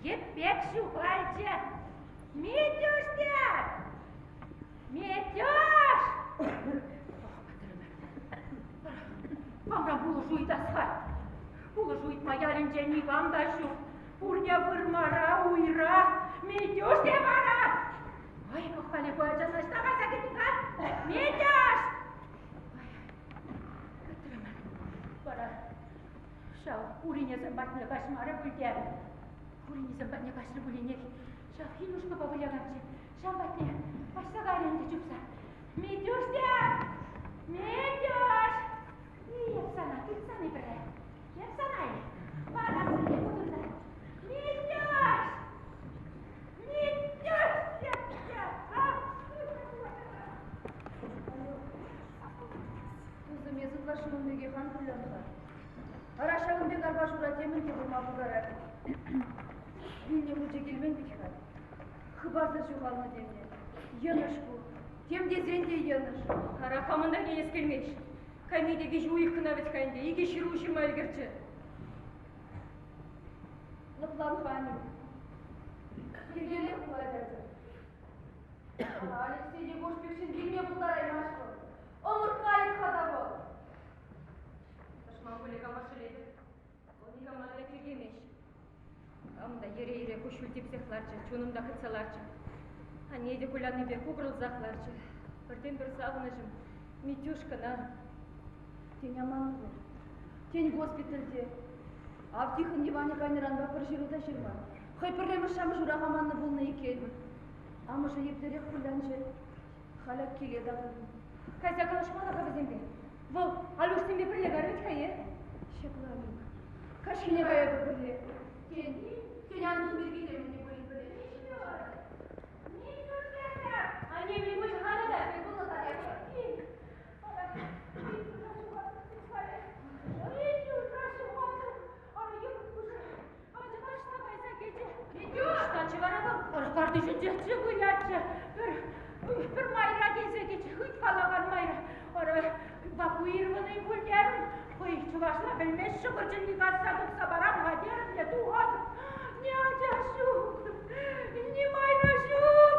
йӗп пек ҫухалчӗ. Митюшня! Митюш! Камран пулӑшу ыйтас-ха? Пулӑшу ыйтма ялӗнче никам та ҫук. Пурне вырмара, уйра. Митюш те вара! Ай, пӑх-халӗ ку ачана ӑҫта кайса кӗтнӗ-ха? Митюш! Пӗтрӗмӗр. Вара ҫав Уринесем патне каҫмарӗ пуль те. Уринесем патне каҫрӗ пулинех. Ҫав Илюшкӑпа выляканччӗ. Ҫав патне каҫса кайрӗ ӗнтӗ чупса. Митюшня! Митюш! Эп сана тытсан-и пӗрре? Эп сана-и? Парас ӗнтӗ кутӑнта. Митюш! Митюш! Тусӑм, эс ытлашши ун пекех ан кулян-ха. Ара, ҫавӑн пек арпашура темӗн те пулма пултарать. Вилнӗ хучӗ килмен вӗт-ха. Хыпарсӑр ҫухалнӑ тенӗ. Йӑнӑш ку. Тем тесен те йӑнӑш. Ара, хамӑн та ӗненес килмест. Кайни те виҫ уйӑх кӑна вӗт-ха ӗнтӗ, икӗ ҫыру ҫырма ӗлкӗрчӗ. Лӑплан-ха, Анюк. Йӗркеллех пулать ача. Алексей Егоров пек ҫын вилме пултараймасть вӑл. Ӑмӑр кайӑк-ха та вӑл. Тӑшман пулӗ кама шелетӗп. Вӑл никама та тиркемест. Кам та йӗре-йӗре куҫҫуль типсех ларчӗ, чунӑм та хытса ларчӗ. Анне те куляннипе кукӑрӑлсах ларчӗ. Пӗртен-пӗр савӑнӑҫӑм Митюш кӑна. Тен, аманнӑ вӑл. Тен, госпитальте. Ав Тихон Иванӗ кайнӑранпа пӗр ҫыру та ҫырман. Хӑй пӗрремӗш ҫамҫурах аманнӑ пулнӑ иккен. Амӑшӗ еплерех кулянчӗ. Халь ак киле таврӑннӑ. Кайса калаҫмалла-ха вӗсемпе. Вӑл Алюшсемпе пӗрле кайрӗ вӗт-ха, е? Ҫапла, Люк. Каҫхине каятӑп пӗрле. Тен, тен, Антун пирки те мӗн те пулин пӗлет. Анне, мӗн пулчӗ-ха тата? Мӗн пулнӑ тата? Картишӗнче вылятчӗ, пӗр майра килсе кӗчӗ, хыт калакан майра. Ара, эвакуированный пуль терӗм, хӑй чӑвашла пӗлмест, ҫӑкӑр чӗнни касса тухса парам-ха терӗм те тухатӑп. Ни ача ҫук, ни майра ҫук.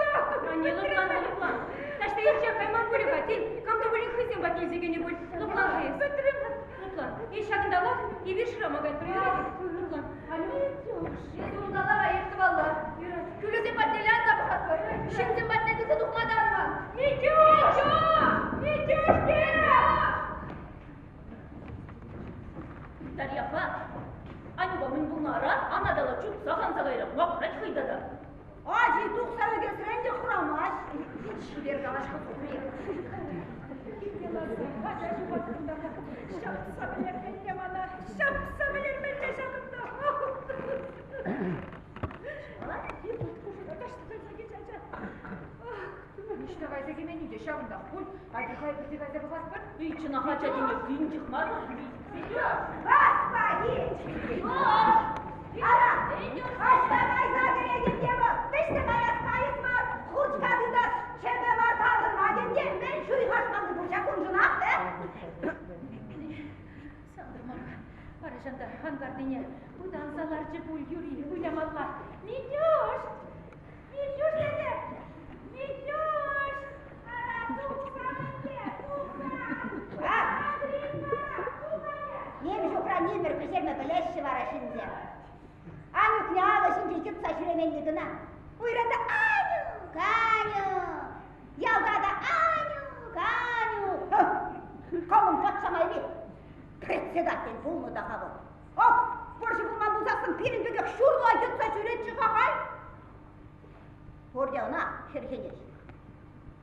Анне, лӑплан, лӑплан. Таҫта ирче кайман пулӗ-ха, тен, кам та пулин хӑйсем патне илсе кӗнӗ пуль. Лӑплан-ха эс. Лӑплан. Эй, ҫакӑнталлах эпир шырама кайтпӑр, юрать-и? Лӑплан. Эсӗ унталла кай, эп тӑвалла. Кӳлӗсем патнелле анса пӑхатпӑр. Ҫынсем патне кӗрсе тухма та ан ман. Митюш! Митюш, Вера! Дарьяпа Анюпа мӗн пулнӑ ара, анаталла чупсах анса кайрӗ, макрать хӑй тата. Ачи тухса ӳкесрен те хӑрамасть. Чипер калаҫ-ха тухри. Ача ҫухатрӑм та ҫапса вӗлермелле мана, ҫапса вӗлермелле ҫакӑнта. Ниҫта кайса кӗмен те ҫавӑнтах пуль. Атя-ха пӳрте кайса пӑхатпӑр. Эй, чӑнах ача теме кӳнчӗк мар. Господин! Ара, ӑҫта кайса кӗретӗн те вӑл? Вӗҫсе каяс кайӑк мар, хурчка тытас чӗпӗ мар таврӑнма тен мӗн ҫуйхашмалли пур ҫак уншӑнах, э? Сантӑр мар-ха, Парӑҫанта анкартине пытанса ларчӗ пуль юри вылямалла. Митюш! Митюш тете! Митюш! Ара, тухса ӗнтӗ, тухса! Ним ҫукра нимӗр пӗҫерме пӗлеҫҫӗ вара ҫынсем. Анюкне алӑ ҫинче йӑтса ҫӳремелли кӑна. Уйра та Анюк, Анюк! Ялта та Анюк, Анюк! Кӑмӑл патша майри. Председатель пулнӑ та-ха вӑл. Ак, вӑрҫӑ пулман пулсассӑн пирӗн пекех ҫурла йӑтса ҫӳретчӗ-ха халь. Пурте ӑна хӗрхенеҫ.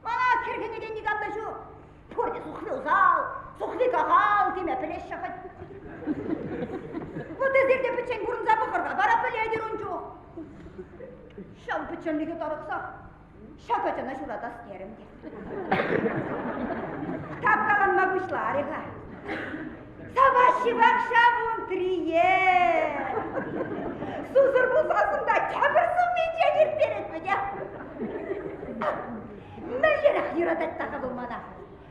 Мана хӗрхенекен никам та ҫук. Пурте сухви усал, сухви кахал теме пӗлеҫҫӗ хӑть. Вӑт эсир те пӗччен пурӑнса пӑхӑр-ха, вара пӗлетӗр ун чух. Ҫав пӗчченлӗхе тарӑхсах ҫак ачана ҫуратас терӗм те. Тапкаланма пуҫларӗ-ха. Саваҫҫи-вах ҫав Унтрие! Сусӑр пулсассӑн та тепӗр сумминчен ирттерет вӗт, а? Мӗнлерех юратать та-ха вӑл мана?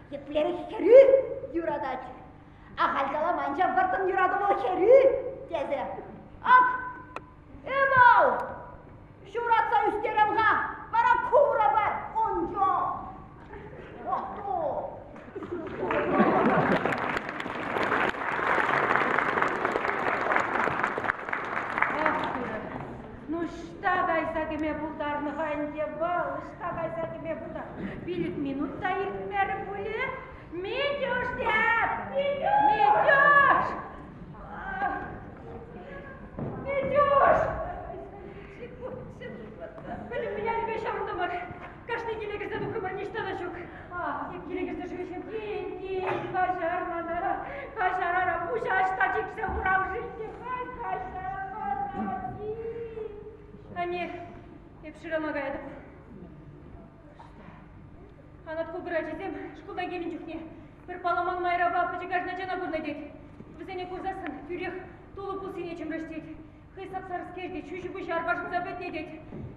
Еплерех хӗрӳ юратать. Ахаль каламан ҫав вӑрттӑн юрату вӑл хӗрӳ тесе. Ак, ывӑл! Ҫуратса ӳстерем-ха, вара курӑпӑр ун чух. Атту! Ах, Турӑ, ну ӑҫта кайса кӗме пултарнӑ-ха ӗнтӗ вӑл, ӑҫта кайса кӗме пултарнӑ? Пилӗк минут та иртмерӗ пулӗ. Митюш теп! Митюш! Митюш! Пӗлӗм ялӗпе ҫаврӑнтӑмӑр. Кашни киле кӗрсе тухрӑмӑр, ниҫта та ҫук. Ах, киле кӗрсе шывӗҫем. Кин, кин, каҫар мана. Каҫар, ара, пуҫа ӑҫта чиксе хурам-ши? Халь каҫар мана, кин. Анне, эп шырама каятӑп. Анат кукӑр ачисем шкултан килнӗ чухне пӗр палламан майрапа пӗчӗк арҫын ачана курнӑ тет. Вӗсене курсассӑн тӳрех тулӑ пуссине чӑмрӗҫ тет. Хӑй сап-сарӑскер тет, ҫӳҫӗ-пуҫӗ арпашӑнса пӗтнӗ тет.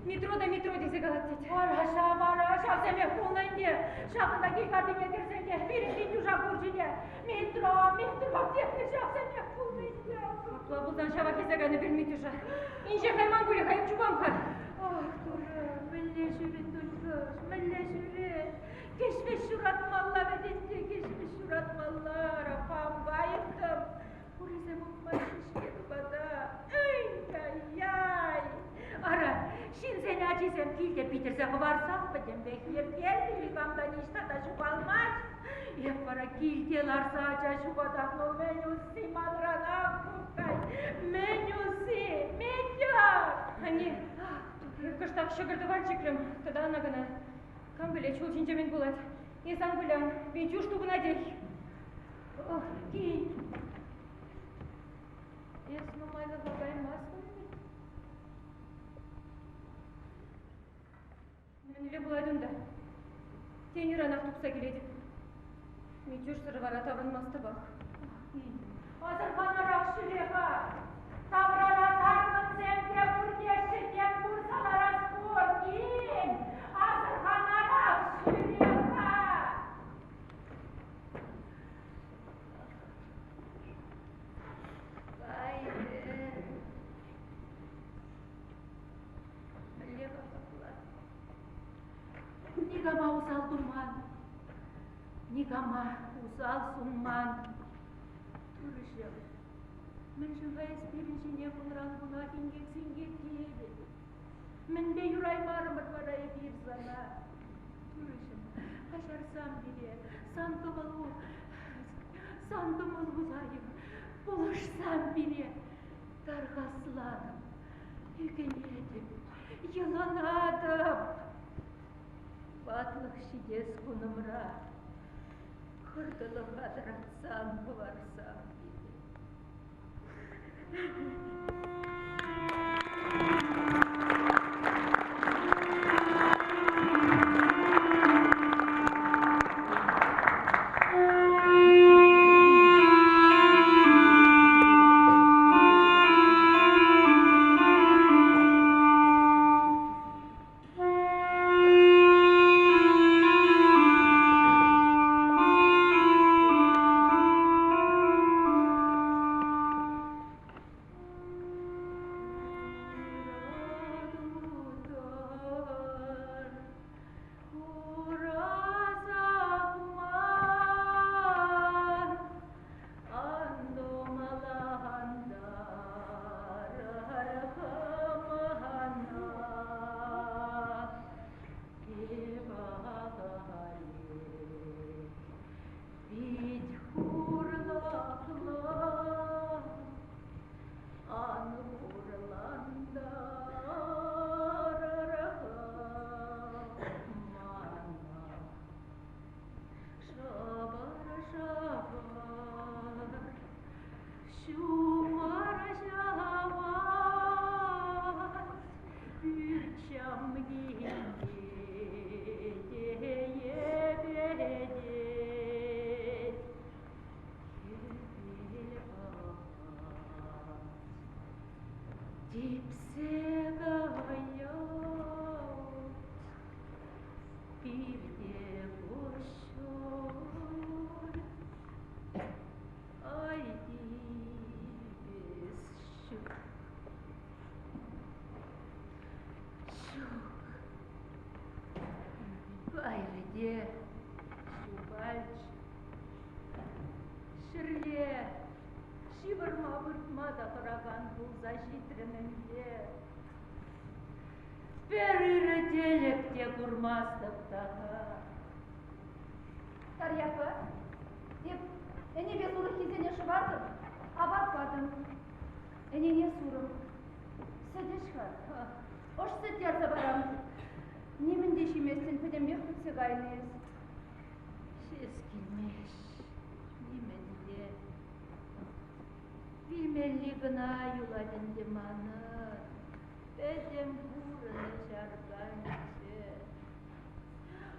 Метро та метро тесе калать тет. Ара ҫав, ара, ҫавсемех пулнӑ ӗнтӗ. Ҫавӑнта кил картине кӗрсен те пирӗн Витюша курчӗ те. Метро, метро тенӗ ҫавсемех пулнӑ ӗнтӗ. Апла пулсан ҫавах илсе кайнӑ пирӗн Митюша. Инҫе кайман пулӗ-ха, эп чупам-ха. Ах, Турӑ, мӗнле ҫӳрен тулькӑш, мӗнле ҫӳрен? Кӗҫ-вӗҫ ҫуратмалла вӗт ӗнтӗ, кӗҫ-вӗҫ ҫуратмалла. Ара, хам кайӑттӑм. Урисем утмаҫҫӗ-ҫке тупата. Эй-яй-яй! Ара, ҫынсен ачисем килте питӗрсе хӑварсан пӗтӗмпех йӗркеллӗ, никам та ниҫта та ҫухалмасть. Эп вара килте ларса ача ҫухатам, ну мӗн усси манранах, куккай, мӗн усси, Митя? Анне, кӑштах ҫӑкӑр-тӑвар чикрӗм, тата ӑна-кӑна. Кам пӗлет, ҫул ҫинче мӗн пулать. Эс ан кулян, Витюш тупӑнатех. Ох, кин. Эс нумайлӑха каймастӑн вӗт? Мӗнле пулать унта? Тен, ыранах тухса килетӗп. Митюшсӑр вара таврӑнмастӑпах. Асӑрханарах ҫӳре-ха. Таврара таркӑнсем те пур теҫҫӗ, тем курса ларас пур. Кин, асӑрханарах ҫӳре-ха. Никама усал туман, никама усал сунман. Турӑҫӑм, мӗншӗн-ха эс пирӗн ҫине кунран кунах инкек-синкек тиетӗн? Мӗнпе юраймарӑмӑр вара эпир сана? Турӑҫӑм, каҫарсам пире, сан кӑмӑлу, сан кӑмӑлу лайӑх, пулӑшсам пире. Тархаслатӑп, ӳкӗнетӗп, йӑлӑнатӑп. Ватлӑх ҫитес кунӑмра хӑртӑлӑха тӑратсан хӑварсам пире. Ҫумӑр ҫӑвать, пӳрт ҫамкине те йӗпетет. Хӗвел пӑхать, типсе каять. Пирте куҫҫуль. Ай, типес ҫук. Ҫук. Кайрӗ те ҫухалчӗ. Ҫӗрле ҫывӑрма выртма та хӑракан пулса ҫитрӗм ӗнтӗ. Пӗр ырӑ тӗлӗк те курмастӑп та-ха. Тарьяпа, эп ӗнепе сурӑххисене шӑвартӑм, апат патӑм. Ӗнене сурӑм. Сӗт ӗҫ-ха. Ӑш сӗт ярса парам. Нимӗн те ҫиместӗн, пӗтӗмпех пӗтсе кайнӑ эс. Ҫиес килмест нимӗн те. Вилмелли кӑна юлать ӗнтӗ манӑн. Пӗтӗм пурӑнӑҫ арканчӗ.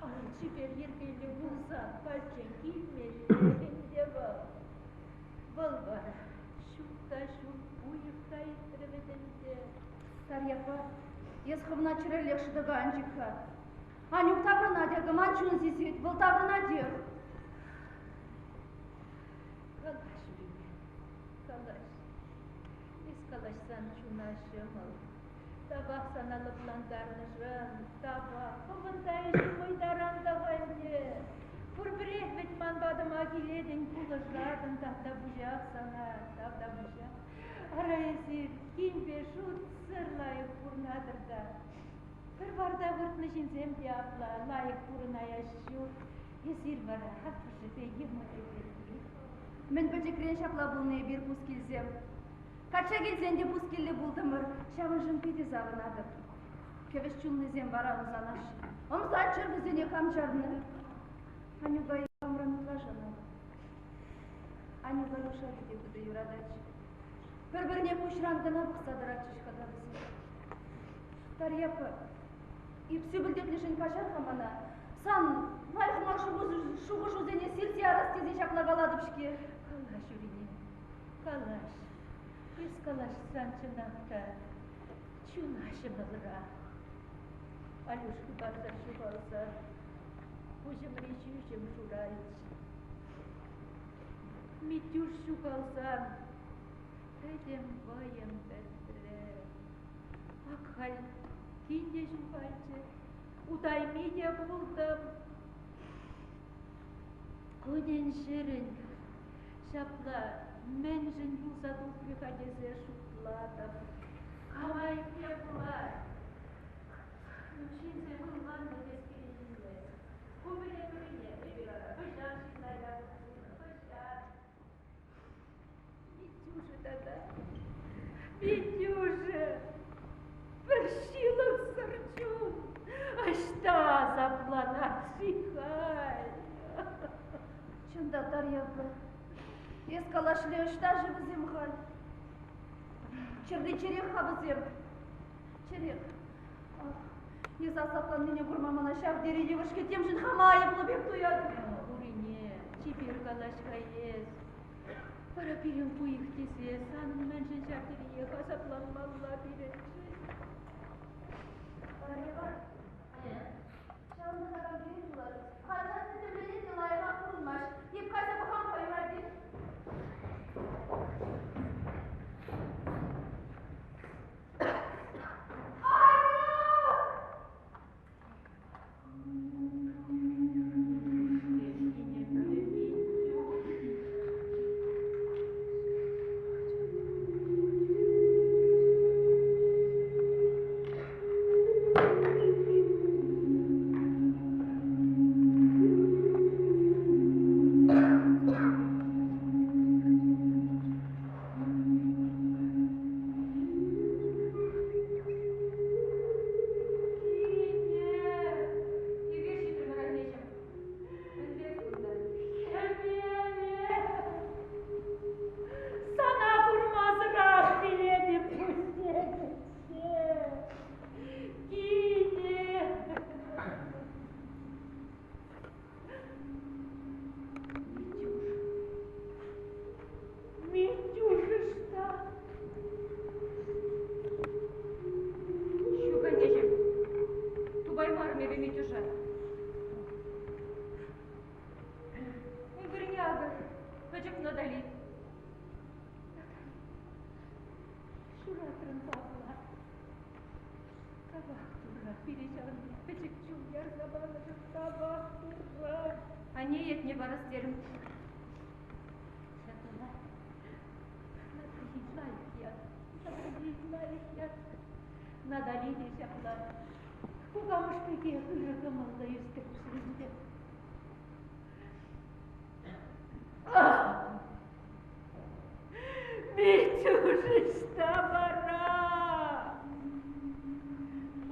Ай, чипер йӗркеллӗ пулсан хальччен килмелле ӗнтӗ вӑл. Вӑл вара ҫук та ҫук, уйӑх та иртрӗ вӗт ӗнтӗ. Тарьяпа, эс хӑвна чӗрӗллех шӑтӑка ан чик-ха. Анюк таврӑнать акӑ, ман чун сисет, вӑл таврӑнатех. Калаҫ, Урине, калаҫ. Эс калаҫсан чуна ҫӑмӑл. Тавах сана лӑплантарнӑшӑн, тавах. Хӑвӑн та ӗҫӳ мӑйтаран та-ха ӗнтӗ. Пурпӗрех вӗт ман патӑма килетӗн, пулӑшатӑн, тавтапуҫах сана, тавтапуҫах. Ара эсир кинпе шутсӑр лайӑх пурӑнатӑр та. Пӗр варта выртнӑ ҫынсем те апла лайӑх пурӑнаяс ҫук. Эсир вара аппӑшӗпе йӑмӑкӗ пирки. Мӗн пӗчӗкрен ҫапла пулнӑ эпир пускилсем. Качча килсен те пускиллӗ пултӑмӑр, ҫавӑншӑн питӗ савӑнатӑп. Кӗвӗҫ чунлисем вара ӑмсанаҫҫӗ. Ӑмсанччӑр вӗсене хам чарнӑ. Анюка хамран ытла шанатӑп. Анюка Люша питӗ хытӑ юрататчӗ. Пӗр-пӗрне куҫран кӑна пӑхса тӑратчӗҫ-ха та вӗсем. Тарьяпа, эп сӳпӗлтетнӗшӗн каҫар-ха мана. Сан лайӑх мар шухӑшусене сирсе ярас тесе ҫапла калатӑп-ҫке. Калаҫ, Урине, калаҫ. Эс калаҫсан чӑнах та чуна ҫӑмӑлрах. Алюш хыпарсӑр ҫухалса пуҫӑмри ҫӳҫӗм шуралчӗ. Митюш ҫухалсан пӗтӗм вӑйӑм пӗтрӗ. Ак халь кин те ҫухалчӗ, утайми те пултӑм. Кунӗн-ҫӗрӗн ҫапла мӗншӗн пулса тухрӗ-ха тесе шутлатӑп. Кам айӑпне пулать? Ҫынсем ӑнланнӑ тес килет. Ку пӗле-пӗле эпир ара хӑҫан ҫынна япӑх хӑҫан? Митюша тата, Митюша, пӗр ҫылӑхсӑр чун ӑҫта асапланать-ши халь? Чӑн та, Тарьяпа, эс калашле ӑҫта-ши вӗсем халь? Чӗрри чӗрех-ха вӗсем, чӗрех. Ах, эс асапланнине курма мана ҫав тери йывӑр-ҫке, темшӗн хама айӑплӑ пек туятӑп. Урине, чипер калаҫ-ха эс. Вара пирӗн хуйӑх тесе санӑн мӗншӗн ҫав териех асапланмалла пирӗншӗн? Марьева, ҫавӑнта такам килет пулать. Халь тӗтӗмленет те лайӑхах курӑнмасть. Эп кайса пӑхам-ха юрать-и? юратрӑн папла. Тавах Турра, пире ҫавӑн пек пӗчӗк чул ярса панӑшӑн тавах Турра. Анне ятне парас терӗм. Ҫапла. Натали лайӑх ят. Натали лайӑх ят. Натали те ҫапла. Кукамӑш пекех ырӑ кӑмӑллӑ ӳстӗрччӗ ӗнтӗ. Митюш ӑҫта вара?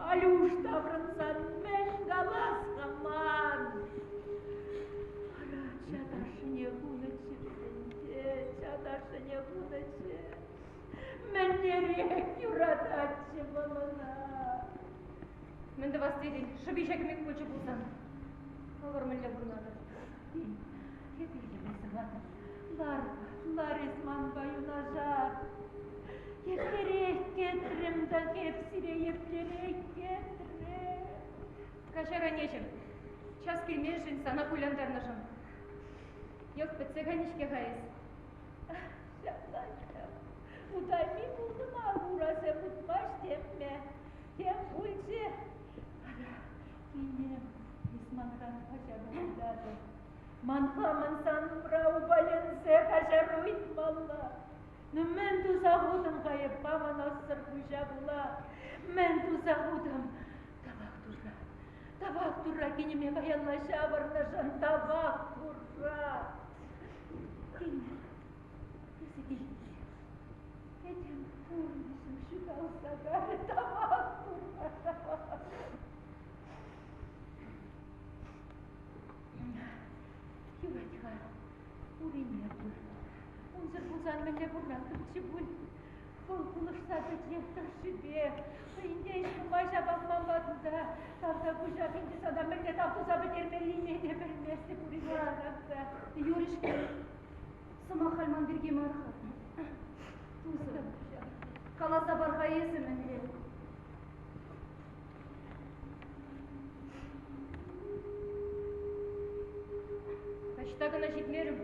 Алюш таврӑнсан мӗн калас-ха ман? Ара, чаташне хунӑччӗ ӗнтӗ, чаташне хунӑччӗ. Мӗнлерех юрататчӗ вӑл ӑна. Мӗн тӑвас тетӗн, шӑпи ҫакмек пулчӗ пулсан. Хӑвӑр мӗнле пурӑнатӑр? Эпир йӗме-сӑватӑп. Лар, лар эс манпа юнашар. Еплерех кӗтрӗм та эп сире, еплерех кӗтрӗм. Каҫар, аннеҫӗм, час килменшӗн сана кулянтарнӑшӑн. Йӑлт пӗтсе кайнӑ-ҫке-ха эс. Ҫапла ҫав. Утайми пултӑм ак, урасем утмасть темме. Тем пулчӗ. Ара, кинем, эс манран каҫару ыйтатӑн. Ман хамӑн сан умра упаленсе каҫару ыйтмалла. Ну мӗн туса хутӑм-ха эп хамӑн ӑссӑр пуҫа пула? Мӗн туса хутӑм? Тавах Турра, тавах Турра кинӗме каялла ҫавӑрнӑшӑн, тавах Турра! Кинӗм, эсӗ килте. Этем пурнӑҫӑм ҫуталса кайрӗ, тавах Турра, тавах. Юрать-ха, урине пур. Унсӑр пулсан мӗнле пурӑнаттӑмччӗ пуль. Вӑл пулӑшса тӑчӗ тӑршшӗпе. Хӑйӗнте ӗҫ нумай ҫапах ман патӑнта. Тавтапуҫах ӗнтӗ сана мӗнле тав туса пӗтермеллине те пӗлместӗп урине чӑнах Юрӗ-ҫке. Сӑмах халь ман пирки мар-ха. Тусӑм, каласа пар-ха эсӗ мӗнле. Таҫта кӑна ҫитмерӗм.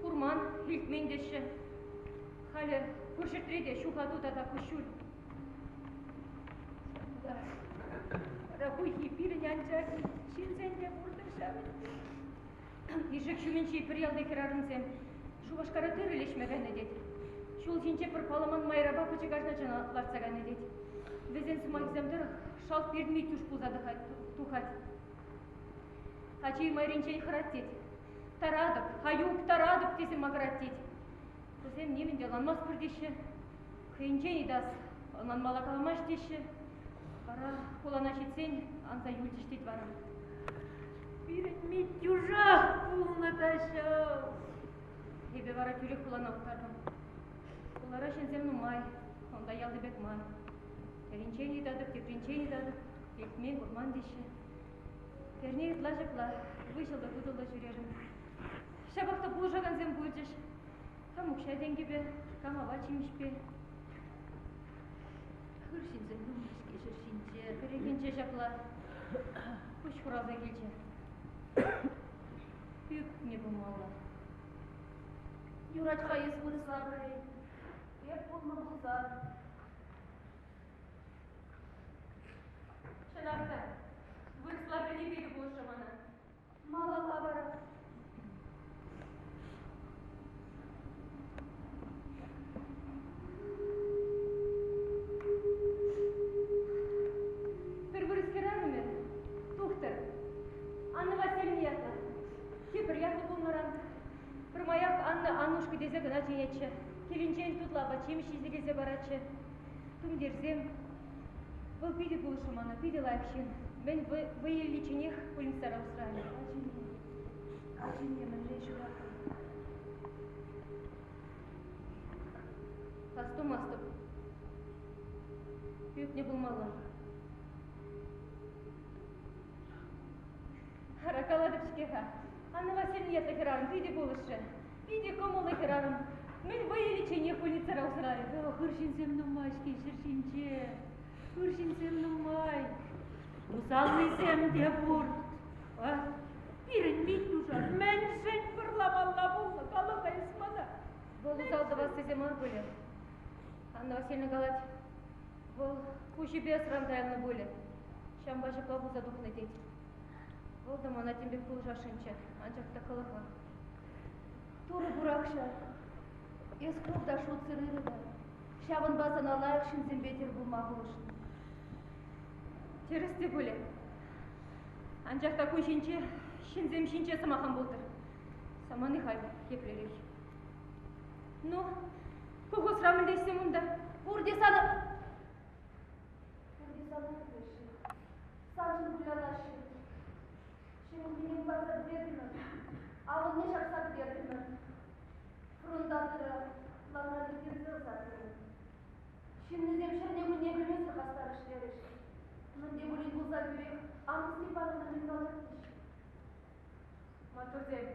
Курман, илтмен теҫҫӗ. Халӗ пур ҫӗртре те ҫухату тата куҫҫуль. Ҫапла. Вара хуйхи пирӗн анчах ҫынсен те пуртӑр ҫав. Ишек ҫумӗнчи пӗр ялти хӗрарӑмсем Шупашкара тырӑ леҫме кайнӑ тет. Ҫул ҫинче пӗр палламан майрапа пӗчӗк арҫын лартса кайнӑ тет. Вӗсен сӑмахӗсем тӑрӑх шалт перми тӳш пулса тухать. Ачи майринчен хӑрать тет. Таратӑп, хаюк, таратӑп тесе макӑрать тет. Вӗсем нимӗн те ӑнланмастпӑр теҫҫӗ. Хӑйӗнчен ыйтас, ӑнланмалла каламасть теҫҫӗ. Вара хулана ҫитсен анса юлчӗҫ тет вара. Пирӗн Митюшах пулнӑ та ҫав. Эпӗ вара тӳрех хулана уттартӑм. Хулара ҫынсем нумай, унта ялти пек мар. Пӗринчен ыйтатӑп, тепринчен ыйтатӑп, илтмен, курман теҫҫӗ. Эрне ытла ҫапла, выҫӑллӑ-тутӑллӑ ҫӳрерӗм. Ҫапах та пулӑшакансем пулчӗҫ. Кам укҫа-тенкӗпе, кам апат-ҫимӗҫпе. Хыр ҫынсем нумай-ҫке ҫӗр ҫинче. Пӗррехинче ҫапла куҫ хуралса килчӗ. Ӳкнӗ пулмалла. Юрать-ха эс вырӑсла пӗлен. Эп пулнӑ пулсан. Чӑнах та, вырӑсла пӗлни питӗ пулӑшрӗ мана. Малалла вара. Пӗр вырӑс хӗрарӑмӗ, тухтӑр, Анна Васильевна ятлӑ, тепӗр ятлӑ пулнӑран пӗрмаях Анна Аннушка тесе кӑна чӗнетчӗ. Килӗнчен тутлӑ апат-ҫимӗҫ ҫисе килсе паратчӗ. Тумтирсем. Вӑл питӗ пулӑшрӗ мана, питӗ лайӑх ҫын. Мӗн вӑй иличченех пульницара усрарӗ. Ачине, ачине мӗнле ҫуратрӑн? Астумастӑп. Ӳкнӗ пулмалла. Ара, калатӑп-ҫке-ха. Анна Васильевна ятлӑ хӗрарӑм питӗ пулӑшрӗ. Питӗ кӑмӑллӑ хӗрарӑм. Мӗн вӑй иличченех пульницара усрарӗ. Ыр ҫынсем нумай-ҫке ҫӗр ҫинче. Ыр ҫынсем нумай. Усаллисем те пур. Пирӗн Митюша мӗншӗн вӑрламалла пулнӑ, кала-ха эс мана. Вӑл усал тӑвас тесе мар пулӗ. Анна Васильевна калать, вӑл пуҫӗпе ӑсран тайӑлнӑ пулӗ. Ҫавӑнпа ҫапла пулса тухнӑ тет. Вӑл та мана тем пек пулӑшасшӑнччӗ, анчах та кӑлӑхах. Турӑ пурах ҫав. Эс хӑв та шутсӑр ырӑ та. Ҫавӑнпа сана лайӑх ҫынсемпе тӗл пулма пулӑшнӑ. Тӗрӗс те пулӗ. Анчах та кун ҫинче ҫынсем ҫинче сӑмах ан пултӑр. Самани халь еплерех. Ну, колхозра мӗнле ӗҫсем унта? Пурте сана... Пурте сана кӗтеҫҫӗ. Саншӑн кулянаҫҫӗ. Ҫӗмӗртене кӑларса пӗтертӗмӗр. Авӑнне ҫапса пӗтертӗмӗр. Фронта тырӑ планран ирттерсе ӑсатрӑмӑр. Ҫыннисем ҫӗрне-кунне пӗлмесӗр хастар ӗҫлерӗҫ. Мӗн те пулин пулса тӳрех Анна Степановна мӗн калать-ши? Маттурсем,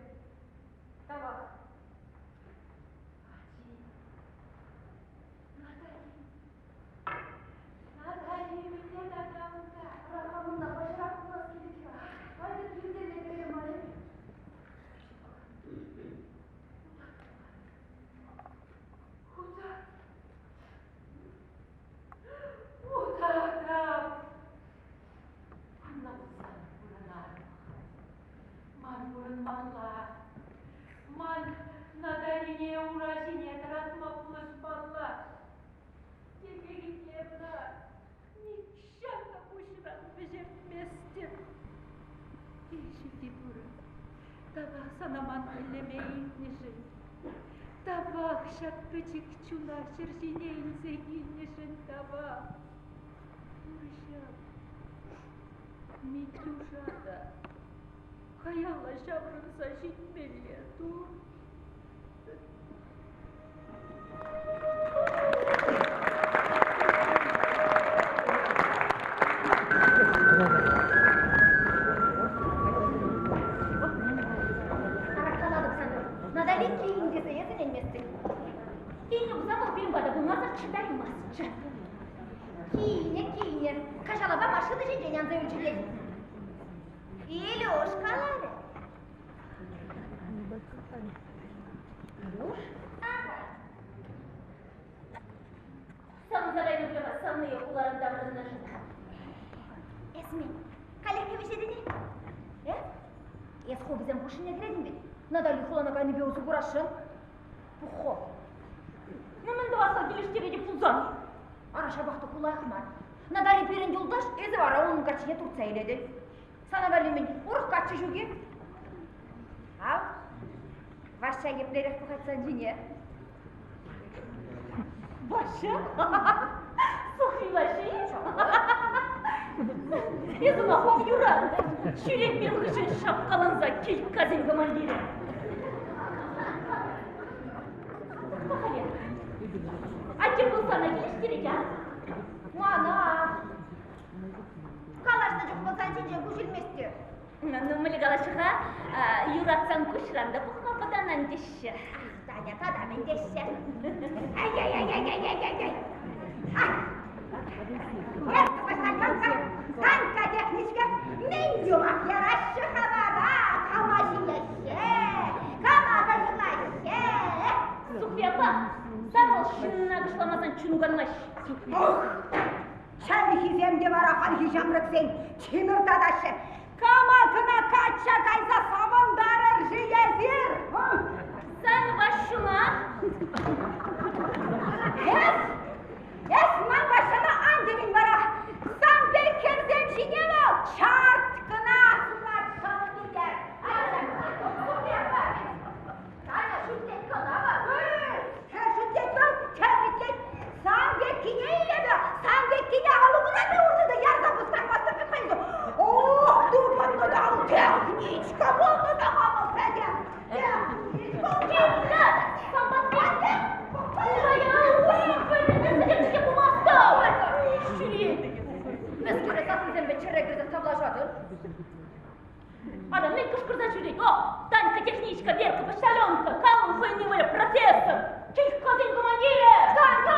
тавах. Ачи, Натали, Натали мӗнле тата унта? Рахамунна паҫӑрах курас килет-ха. Айтӑр килтелле кӗрер мар-и? Худа. Утатӑп. Анна пулсан пурӑнатӑп. Ман пурӑнмалла. Ман Наталине ура ҫине тӑратма пулӑшмалла. Тепӗр ӑна нихҫан та пуҫран вӗҫертместӗп. Ҫӳлти Турӑ, тавах сана ман тӗллеме илтнӗшӗн. Тавах ҫак пӗчӗк чуна ҫӗр ҫине илсе килнӗшӗн тавах. Турӑҫӑм, Митюша та каялла ҫаврӑнса ҫитмелле тур. Калатӑп сана, Натали килин тесе эсӗ ӗненместӗн. Килнӗ пулсан вӑл пирӗн пата пымасӑр чӑтаймастчӗ. Килнӗ, килнӗ. Каҫалапа машина ҫинчен анса юлчӗ тет. Илюш каларӗ. Илюш? Ага. Савӑнса кайнӑ пуль-ха савнийӗ хуларан таврӑннӑшӑн. Эс мӗн, каллех кӗвӗҫетӗн-и? Э? Эс ху вӗсем хушшине кӗретӗн вӗт. Натали хулана кайнипе усӑ курасшӑн. Пуххо. Ну, мӗн тӑвас-ха килӗштеретӗп пулсан? Ара, ҫапах та кулаях мар. Натали пирӗн юлташ, эсӗ вара унӑн каччине туртса илетӗн. Сана валли мӗн, урӑх каччӑ ҫук-и? Ав, Ваҫҫа еплерех пӑхать сан ҫине. Ваҫҫа? Сухви Ваҫҫи? Эс ӑна хӑв юрат. Ҫӳрет пирӗн хыҫҫӑн шапкаланса кильккасен командирӗ. Пӑхале. Атте пулсан килӗштерет, а? Мана. Калаҫнӑ чух вӑл сан ҫинчен куҫ илмест те. Ну, мӗнле калаҫҫӗ-ха, юратсан куҫран та пӑхма вӑтанан теҫҫӗ. Таня, тата мӗн теҫҫӗ? Ай-яй-яй-яй-яй-яй-яй! Эх, Санька техничка, мӗн юмах яраҫҫӗ-ха вара? Кама ҫиеҫҫӗ? Кама кӑшлаҫҫӗ? Сухвяпа, сан вӑл ҫынна кӑшламасан чуну канмасть. Ох, чӗлхисем те вара хальхи ҫамрӑксен тимӗр татаҫҫӗ. Кама кӑна качча кайса савӑнтарӑр-ши эсир? Сан Ваҫҫуна? Эс, эс ман Ваҫҫана ан тӗкӗн вара. Сан пек хӗрсем ҫине вӑл чарт кӑна сунать шӑл витӗр. Таня, шӳтлет кӑна вӑл. Хӗр шӳтлет вӑл, хӗр шӳтлет. Сан пеккине илемӗ, сан пеккине алӑкуна та урнӑ та ярса пустармастӑп пӗлтӗм. Ох, тупӑннӑ та техничка пулнӑ та вӑл пӗтӗм. Техничка. Мӗскере сассисемпе чӗрре кӗрсе тавлашатӑн? Ара, мӗн кӑшкӑрса ҫӳрет? О, Танька техничка, Верка почтальонка, Калым хӑйӗн ывӑлӗ профессор, Кильккасен командирӗ! Танька!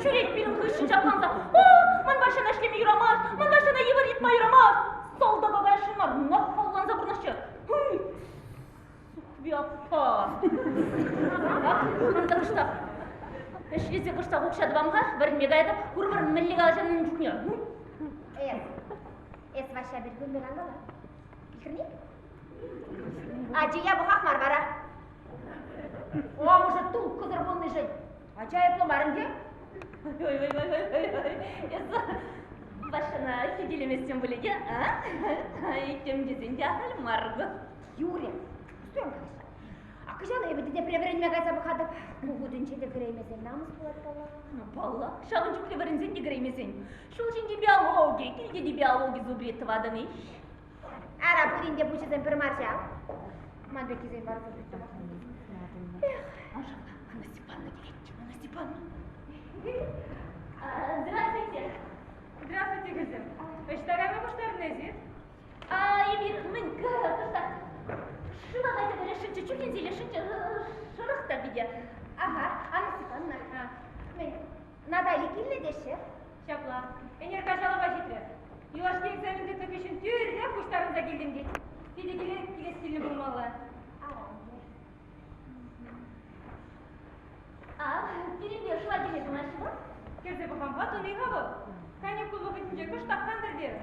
Ҫӳрет пирӗн хыҫҫӑн ҫакланса. О, ман Ваҫҫана ӗҫлеме юрамасть, ман Ваҫҫана йывӑр йӑтма юрамасть. Салтака каясшӑн мар, нахалланса пурӑнаҫҫӗ. Сухви аппа. Ах, ан та кӑштах. Ӗҫлесе кӑштах укҫа тӑвам-ха, вӗренме каятӑп, курӑпӑр мӗнле калаҫан ун чухне. Эс, эс Ваҫҫа пирки ун пек ан кала. Илтрӗн-и? Ачи япӑхах мар вара. Амӑшӗ тулккӑсӑр пулнишӗн ача айӑплӑ мар ӗнтӗ. Ой-ой-ой-ой-ой. Эс Ваҫҫана хӳтӗлеместӗн пулӗ те, а? Тем тесен те ахаль мар ку. Юрӗ, пустуй калаҫ. А кӑҫал эпӗ те тепре вӗренме кайса пӑхатӑп. Ку хутӗнче те кӗреймесен намӑс пулать паллах. Ну, паллах, ҫавӑн чухлӗ вӗренсен те кӗреймесен. Ҫул ҫинчи биологи, килте те биологи зубрит тӑватӑн-и? Ара, пурин те пуҫӗсем пӗр мар ҫав. Ман пеккисен вара зубрит тӑвас. Эх, Анна Степановна килет, Анна Степановна. Здравствуйте. Здравствуйте, хӗрсем. Ӑҫта кайма пуҫтарнӑ эсир? А эпир мӗн кӑштах шыва кайса кӗрешӗнччӗ, чӳхенсе илесшӗнччӗ, шӑрӑх та питӗ. Ага, Анна Степановна, мӗн, Натали килнӗ теҫҫӗ? Ҫапла. Ӗнер каҫалапа ҫитрӗ. Юлашки экзамен тытнӑ хыҫҫӑн тӳрех пуҫтарӑнса килтӗм тет. Питӗ килес килнӗ пулмалла. А, пирӗнпе шыва кӗме пымаҫҫӗ-ха? Кӗрсе пӑхам-ха, тӑни-ха вӑл. Каникул вӑхӑтӗнче кӑштах кантӑр терӗ.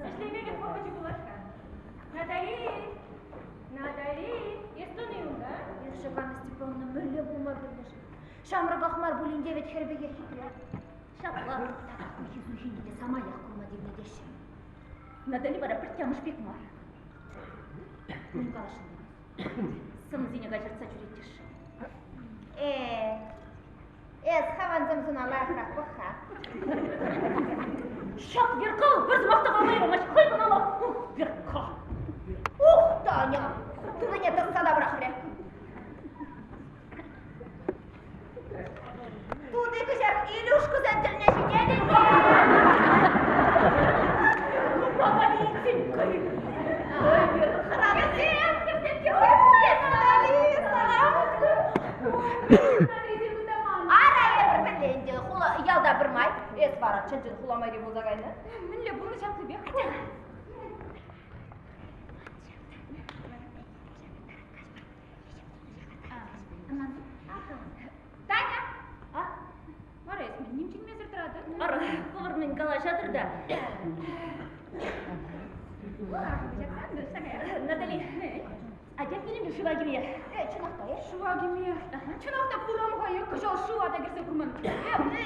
Ӗҫлемелӗх вӑхӑчӗ пулать-ха. Натали! Натали! Эс тӑни унта? Эс Анна Степановна мӗнле пулма пӗлнӗ-ши? Ҫамрӑках мар пулин те вӗт хӗр пекех хитре. Ҫапла. Тата хуйхи-суйхине те самаях курма тивнӗ теҫҫӗ. Натали вара пӗртте амӑш пек мар. Мӗн каласшӑн Сӑмсине каҫӑртса ҫӳрет-ши? Э, эс хаван сӑмсуна лайӑхрах пӑх-ха. Ҫак Верка пӗр сӑмах та калама юрамасть, хӑй кӑна Ух, Верка! Ух, Таня! Тутине тӑсса та пӑрахрӗ. Тути кӑҫах Илюшкӑсен тӗлне ҫитет ӗнтӗ. Ара, эпир пӗрле ӗнтӗ, хула ялта пӗрмай. Эс вара чӑн-чӑн хула майри пулса кайнӑ. Мӗнле пулнӑ ҫаплипех. Таня! А? Вара эс мӗн ним чӗнмесӗр тӑратӑн? Ара, хӑвӑр мӗн калаҫатӑр та. Натали, атя пирӗн шыва кӗме. Э, чӑнах та, э? Шыва кӗме. Чӑнах та курам-ха, е кӑҫал шыва та кӗрсе курман. Э,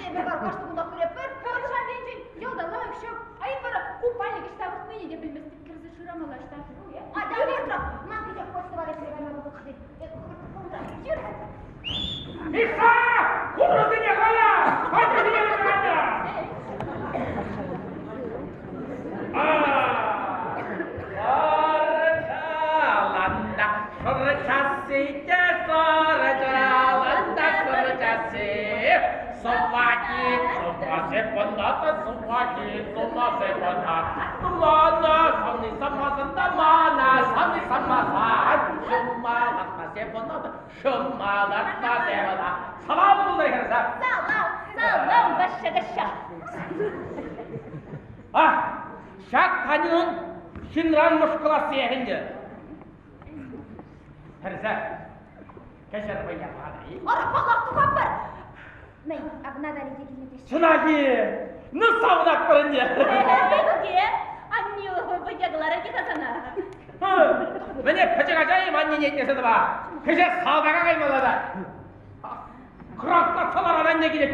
эпир вара кашни кунах кӗретпӗр. Патша енчен ялта лайӑх ҫав. А эп вара купальник ӑҫта выртнине те пӗлместӗп. Кӗрсе шырамалла ӑҫта. Атя, выртрах. Ман кӗҫех почта валеҫсе кайма вӑхӑт ҫитет. Э, хӑвӑрт, юр. Миша! Курӑсене кая! Хатӗрсене кая! Сарчаланда, шӑрчасси те сарчаланда, шӑрчасси. Сӑваки, сӑвасе пӑната, сӑваки, сӑвасе пӑна. Мана сани самасан та мана сани самасан. Шӑмалатмасе пӑната, шӑмалатмасе пӑна. Салам пултӑр, хӗрсем! Салам, салам, Ваҫҫа каҫҫа! А, ҫак Таньӑн ҫынран мӑшкӑлассиех ӗнтӗ. Хӗрсем, кӗҫӗр вӑййа панӑ-и? Ара, паллах тухатпӑр. Мӗн, авна та те килнӗ теҫҫӗ. Чӑнах-и? Ну, савӑнатпӑр ӗнтӗ. Те, анне вӑййа кӑларать-и-ха сана? Мӗне пӗчӗк ача-им аннене итлесе тӑва? Кӗҫех салтака каймалла та. Кӑратлатса ларан анне килет.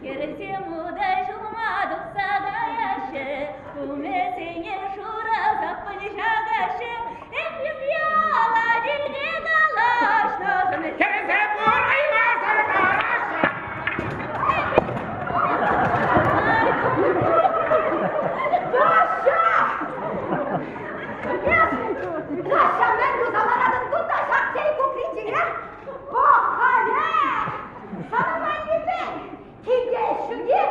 Хӗрсем утай ҫулма тухса каяҫҫӗ, умӗсене шураса пӑлҫакаҫҫӗ. Эпир яла килте калаҫнӑшӑн Хӗрсем ураймасӑр тӑраҫҫӗ. Ваҫҫа! Ваҫҫа, мӗн туса ларатӑн кунта ҫак чей кукринче? Пӑх-хале! Сана валли-мӗн? Килте ҫӳте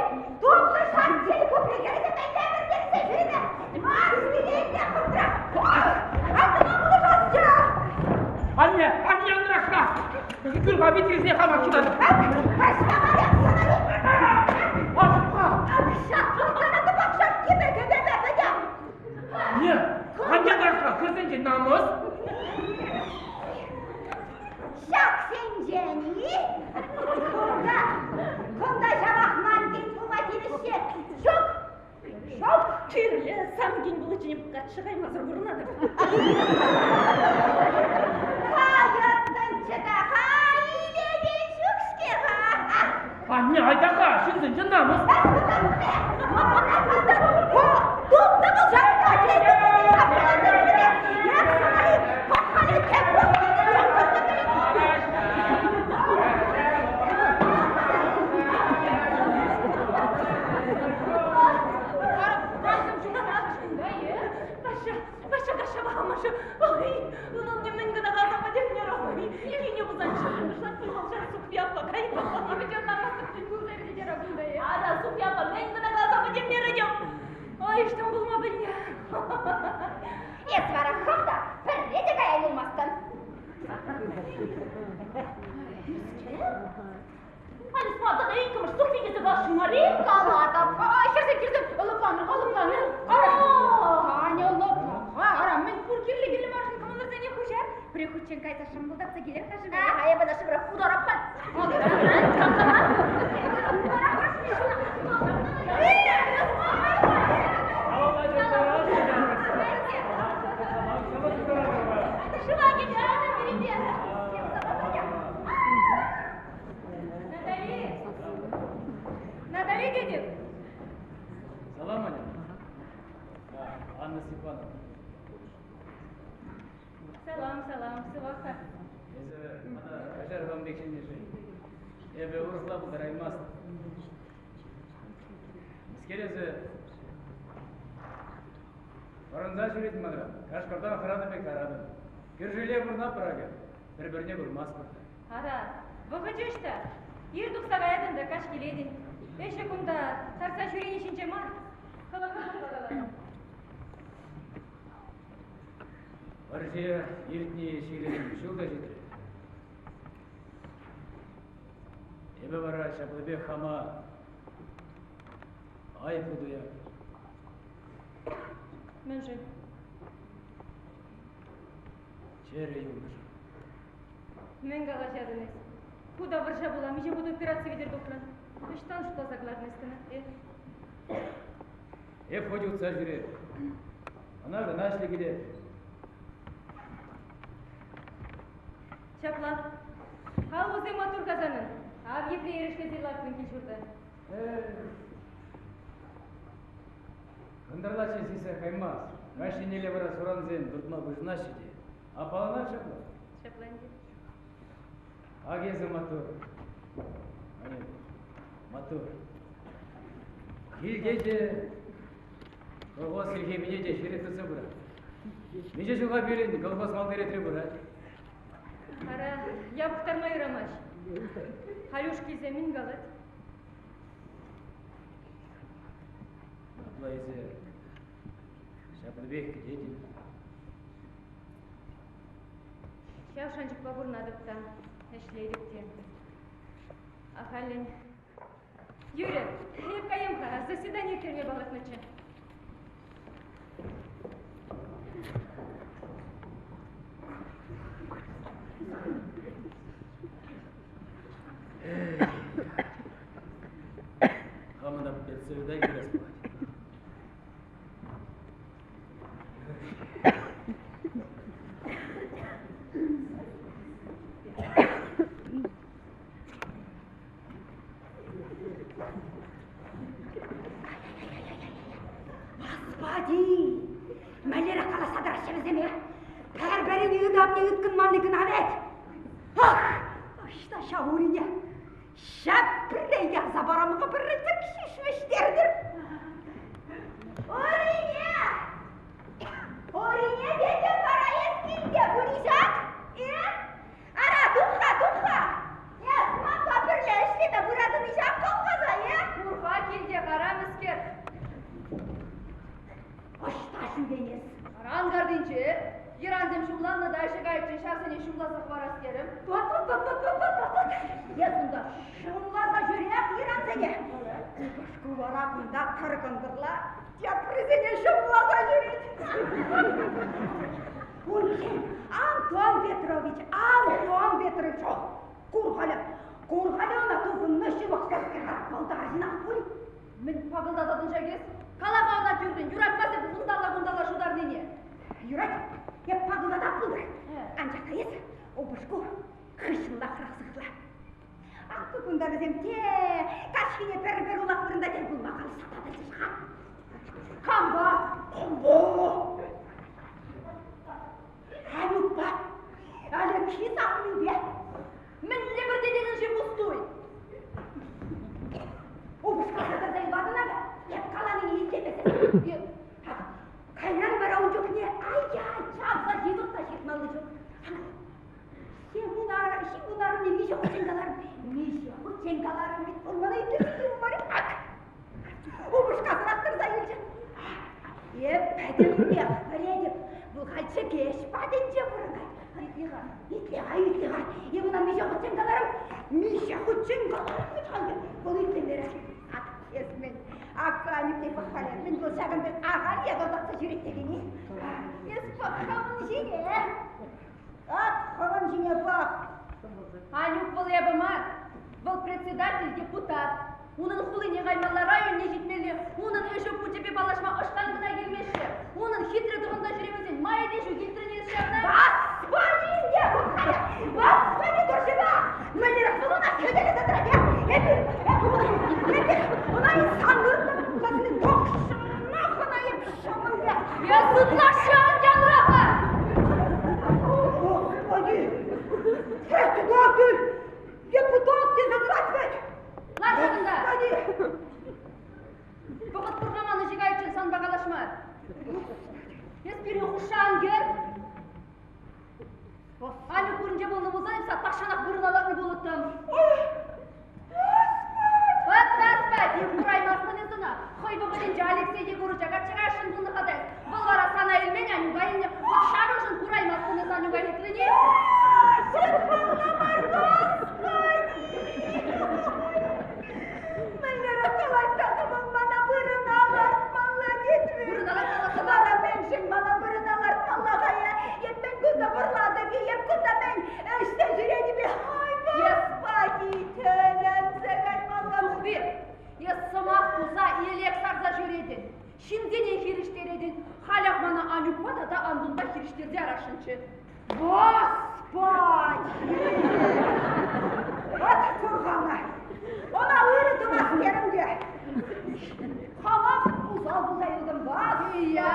тутлӑ ҫак чей кукри кӗрсе мӗнле вӗртерсе ҫӳренӗ? Марш килелле хӑвӑртрах! Аттана пулӑшасчӗ! Анне, анне анрашка! Кӳр-ха витрисене хамах ҫутатӑп. Ваҫҫа, Марья, сана Ашка! Ҫак туртана тупак ҫак кӗпе кӗпе пӗтӗм! Анне, анне анрашка, хӗрсен ҫынсенчен намӑс. Ҫаксенчен-и? Кунта, кунта ҫавах ман кин пулма тивӗҫҫе. Ҫук, ҫук. Кирлӗ, сан кин пуличчен качча каймасӑр пурӑнатӑп. Кайӑттӑнччӗ та-ха, илекен ҫук-ҫке-ха. Анне, айта-ха, ҫынсенчен намӑс. Тупнӑ пулсан Ваҫҫа, Ваҫҫа, амӑшӗ, ой, ывӑлне мӗн кӑна каласа пӗтермерӗ, ой, кинӗ пулсан шухӑшлать пуль вӑл ҫав Сухви аппа кайма. Ара, Сухви аппа мӗн кӑна каласа пӗтермерӗ те. Ой, ӑҫтан пулма пӗлнӗ. Эс вара хӑв та пӗрре те кая юлмастӑн. Алисма тата иккӗмӗш Сухви тесе каласшӑн мар-и? Калатӑп. Хӗрсем, хӗрсем, лӑпланӑр-ха, лӑпланӑр. Аня, лӑплан-ха. Ара, мӗн пур кирлӗ-кирлӗ маршӑн кӑмӑлӑрсене хуҫар. Пӗр хутчен кайса шӑмпӑлтатса килер-ха шывра. Ага, эпӗ та шывра путарап-ха. Шыва кӗме пирӗнпе. Натали! Натали тетӗп! Салам, Аня. Анна Степановна. Салам, салам, сывах-ха. Эсӗ мана каҫар вам пек чӗннӗшӗн. Эпӗ урӑхла пултараймастӑп. Мӗскер эсӗ пӑрӑнса ҫӳретӗн манран, кашкӑртан хӑранӑ пек таратӑн. Кӳршӗле пурӑнатпӑр акӑ, пӗр-пӗрне курмастпӑр та. Ара, вӑхӑчӗ ӑҫта? Ир тухса каятӑн та каҫ килетӗн. Ӗҫӗ кунта тарса ҫӳрени ҫинче мар. Хӑвӑрт калатӑн. Вӑрҫӑ иртни 20 ҫул та ҫитрӗ. Эпӗ вара ҫаплипех хама айӑплӑ туятӑп. Мӗншӗн? Чӗрӗ юлнӑшӑн. Мӗн калаҫатӑн эс? Ку та вӑрҫа пула миҫе хут операци витӗр тухрӑн? Ӑҫтан шутласа кӑларнӑ эс кӑна? Э? Эп хоть утса ҫӳреп. Ӑна кӑна ӗҫле килет. Ҫапла. Аллусем маттур касанӑн. Ав епле эрешлесе лартнӑ кил-ҫурта. Кӑнтӑрлаччен сиссе каймасть. Каҫ еннелле вара сурансем туртма пуҫӑнаҫҫӗ те. Аппаланать ҫапла. Ҫапла ӗнтӗ. Ак эсӗ маттур. Анюк, маттур. Килте те колхоз хӗлхемине те ҫирӗп тытса пырать. Миҫе ҫулха пирӗн колхоз малти ретре пырать. Ара, япӑхтарма юрамасть. Халюш килсе мӗн калать? Апла эсӗ ҫаплипех кӗтетӗн. Ҫав шанчӑкпа пурӑнатӑп та, ӗҫлетӗп те. Ахальлӗн. Юрӗ, эп каям-ха, заседание ирттерме палӑртнӑччӗ. Хамӑн та педсовета килес пулать. Господи! Мӗнлерех калаҫса тӑраҫҫӗ вӗсене? Пӗр-пӗрин ытамне ыткӑнманни кӑна вӗт! Ах, ӑҫта ҫав урине? Ҫӗпре ярса парам-ха пӗрре тӗк ҫеҫ вӗҫтертӗр. Урине! Урине тетӗп вара эс килте пур-и-ҫак? Э? Ара, тух-ха, тух-ха! Эс манпа пӗрле ӗҫлеме пыратӑн-и ҫак колхоза, э? Пур-ха килте, ара мӗскер? Ӑҫта ҫӳрен эс? Анкартинче йӑрансем ҫумланнӑ та ӗҫе кайиччен ҫавсене ҫумласа хӑварас терӗм. Тот-тот-тот-тот-тот-тот! Эс унта ҫумласа ҫӳрех йӑрансене. Упӑшку вара кунта тӑр кӑнтӑрла теприсене ҫумласа ҫӳрет. Петрович, кур-халӗ, кур-халӗ ӑна тупӑннӑ ҫылӑхсӑрскер пӑлтарҫынах пуль. Мӗн пакӑлтататӑн ҫак эс? Кала-ха ӑна тӳррӗн, юратмасть эп унталла-кунталла шутарнине. Юрать, эп пакӑлтатап пултӑр. Анчах та эс, упӑшку, хыҫҫӑнлахрах сыхла. Акӑ кунта вӗсем те каҫхине пӗр-пӗр улах вырӑнта тӗл пулма калаҫса татӑлчӗҫ-ха. Кампа? Кампа? Анюкпа. Алексей савнипе. Мӗнле пӗртететӗн-ши пустуй? Упӑшка тӑрса юлатӑн акӑ. Эп каланине итлемесен. Кайран вара ун чухне ай-яй чавса ҫыртса та ҫыртмалли ҫук. Ҫимун арӑмне миҫе хутчен каларӑм, миҫе хутчен каларӑм, ведь вӑл мана итлесе юлмарӗ. Ак! Упӑшкасӑрах тӑрса юлчӗ. Эп пӗтӗмпех пӗлетӗп, вӑл халь чӗкеҫ патӗнче пурӑнать. Итле-ха, итле-ха, итле-ха. Эп ӑна миҫе хутчен каларӑм, миҫе хутчен каларӑм вӗт халь вӑл итлемерӗ. Ак эс мӗн, акка Анюкне пӑх-халӗ, мӗн вӑл ҫакӑн пек ахаль якӑлтатса ҫӳрет текени? Эс пӑх-ха ун ҫине. Ак, хӑвӑн ҫине пӑх. Анюк вӑл эпӗ мар. Вӑл председатель, депутат. Унӑн хулине каймалла, районне ҫитмелле. Унӑн ӗҫӗ пучӗпе паллашма ӑҫтан кӑна килмеҫҫӗ. Унӑн хитре тӑхӑнса ҫӳремесен майӗ те ҫук илтрӗн-и ҫавна? Господин депутат! Господин Турчина! Мӗнлерех вӑл ӑна хӳтӗлесе тӑрать, а? Эпир, эпир, ӑна сан вырӑнна тохшӑнах ӑна эп ҫӑмӑл Эс ытлашши ан янра-ха! Господи! Председатель! Депутат тесе тӑрать вӗт! Лар ҫакӑнта! Вӑхӑт пур-ха ман ӗҫе кайиччен санпа калаҫма. Эс пире хушша ан кӗр. Анюк вырӑнче пулнӑ пулсан эп тахҫанах вырӑна ларнӑ пулӑттӑм. Вӑт Господи, кураймастӑн эс ӑна. Хӑй вӑхӑтӗнче Алексей Егорыча качча каясшӑн пулнӑ-ха та эс. Вӑл вара сана илмен, Анюка илнӗ. Вӑт ҫавӑншӑн кураймастӑн эс Анюка хитрине. Мӗнлерех калать тата вӑл мана вырӑна лартмалла тет вӗт. Вырӑна лартмалла Вара мӗншӗн мана вырӑна лартмалла-ха е? Эп мӗн кунта вӑрлатӑп-и, эп кунта мӗн ӗҫсе ҫӳретӗп-и? Ай, Господи, тӗлӗнсе каймалла. Сухви, эс сӑмах туса элек сарса ҫӳретӗн. Ҫынсене хирӗҫтеретӗн. Халех мана Анюкпа тата Антунпа хирӗҫтерсе ярасшӑнччӗ. Господи! Вӑт курхана! Ӑна ырӑ тӑвас терӗм те. Хамах усал пулса юлтӑм. Ия,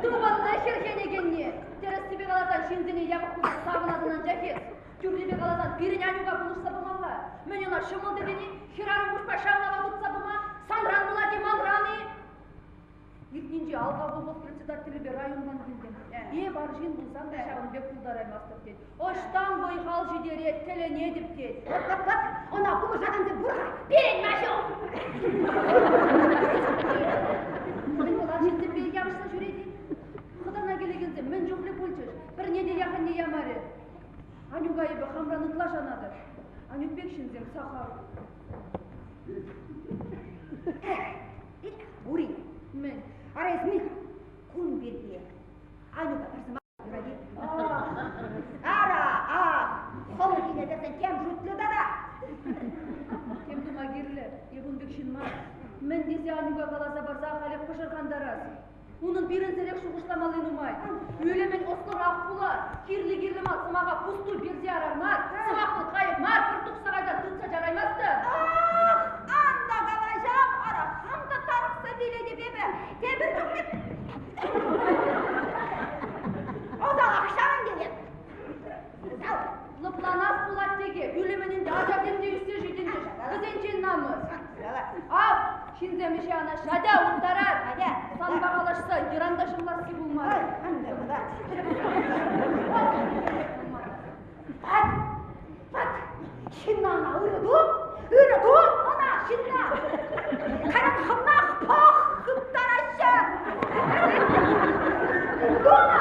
тупӑннӑ хӗрхенекенни. Тӗрӗссипе каласан ҫынсене япӑх пулса савӑнатӑн анчах эс. Тӳррипе каласан пирӗн Анюка пулӑшса пымалла. Мӗн ӑна ҫӑмӑл тетӗн-и? Хӗрарӑм пуҫпа ҫавнава тытса пыма санран пулать-и, манран-и? Иртнинче алка колхоз председателӗпе районтан килтӗм. Эп арҫын пулсан та ҫавӑн пек пултараймастӑп тет. Ӑҫтан вӑй-хал ҫитерет, тӗлӗнетӗп тет. Лӑп-лӑп-лӑп, ӑна пулӑшакансем пур-ха. Пирӗн Маҫук! Мӗн вӑл арҫынсемпе явӑҫса ҫӳрет-и? Хӑтана килекенсем мӗн чухлӗ пулчӗҫ, пӗрне те яхӑнне ямарӗ. Анюка эпӗ хамран ытла шанатӑп. Анюк пек ҫынсем сахал. Бури. Мӗн? Ара эс Миха, кун пирки Анюка пӗр сӑмах юрать-и? Ара, ах, хӑлхине тӗртсен тем шутлӗ тата. Тем тума кирлӗ, эп ун пек ҫын мар. Мӗн тесе Анюка каласа парса халех пӑшӑрхантарас? Унӑн пирӗнсӗрех шухӑшламалли нумай. Ӳлӗмӗн ӑслӑрах пулар, кирлӗ-кирлӗ мар сӑмаха пустуй персе ярар мар, сӑмахлӑ кайӑк мар, пӗр тухса кайса тытса чараймастӑн. Ах, ан та калаҫам, ара, хам та тарӑхса вилетӗп эпӗ. Тепӗр чухне Ӑсалах ҫавӑн тетӗп. Усал. Лӑпланас пулать теке, ӳлӗмӗн ӗнтӗ ачасем те ӳссе ҫитӗнчӗҫ, вӗсенчен намӑс. Ав, ҫынсем ӗҫе анаҫҫӗ. Атя, уттарар. Атя. Санпа калаҫса йӑран та ҫӑмласси пулмарӗ. Пат, пат, ҫынна ӑна ырӑ ту, ырӑ ту ӑна ҫынна. Кайран хӑвнах пӑх хыптараҫҫӗ. Тунӑ.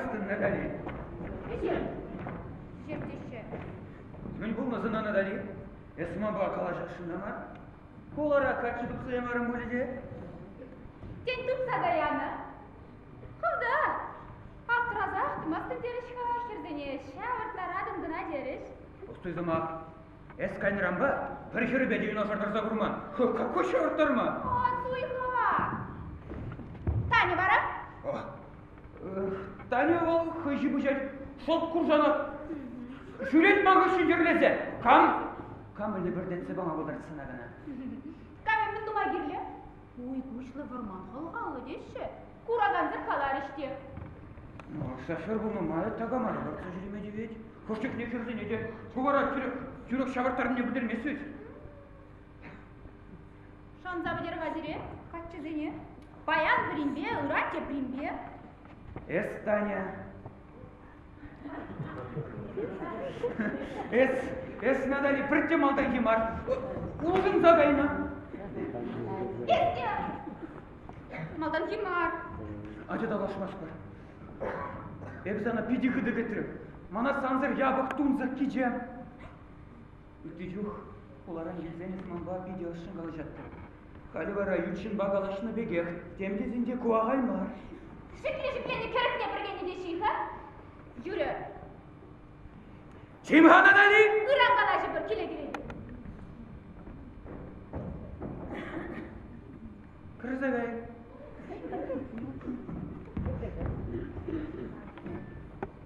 каламастӑн, Натали? Вӗҫер. Вӗҫертеҫҫӗ. Мӗн пулнӑ сана, Натали? Эс манпа калаҫасшӑн та мар. Хулара каччӑ тупса ямарӑм пулӗ те? Тен, тупса та янӑ. Хӑв та аптрасах тӑмастӑн терӗҫ-ха, хӗрсене ҫавӑрттаратӑн кӑна терӗҫ. Пустуй сӑмах. Эс кайнӑранпа пӗр хӗрпе те юнашар тӑрса курман. Какой ҫавӑрттарма? Ан суй-ха! Таня вара? Таня вӑл хӑй ҫыпӑҫать, шӑлт куршанак. Ҫӳрет ман хыҫҫӑн йӗрлесе. Кам? Кам лӗпӗртетсе пама пултарать сана кӑна? Кам мӗн тума кирлӗ? Уй куҫлӑ вӑрман хӑлхаллӑ теҫҫӗ. Куракансем каларӗҫ те. Шофер пулнӑ май такама та лартса ҫӳреме тивет. Хӑш чухне хӗрсене те хӑвара тӳрех ҫавӑрттарнине пӗлтермест вӗт. Шанса пӗтер-ха сире, каччӑсене. Паян пӗринпе, ыран тепринпе. Эс, Таня, эс, эс, Натали, пӗртте малтанхи мар. Улшӑнса кайнӑ. Эс те малтанхи мар. Атя тавлашмастпӑр. Эпӗ сана питӗ хытӑ кӗтрӗм. Мана сансӑр япӑх тунсӑх кичем. Ытти чух хуларан килсен эс манпа питӗ ӑшшӑн калаҫаттӑн. Халӗ вара ют ҫынпа калаҫнӑ пекех, тем тесен те ку ахаль мар. Шикли-шикленӗ кӗрӗкне пӗркеннӗ теҫҫӗ-и-ха? Юрӗ. Чим-ха, Натали! Ыран калаҫӑпӑр, киле кӗретӗп. Кӗрсе кай.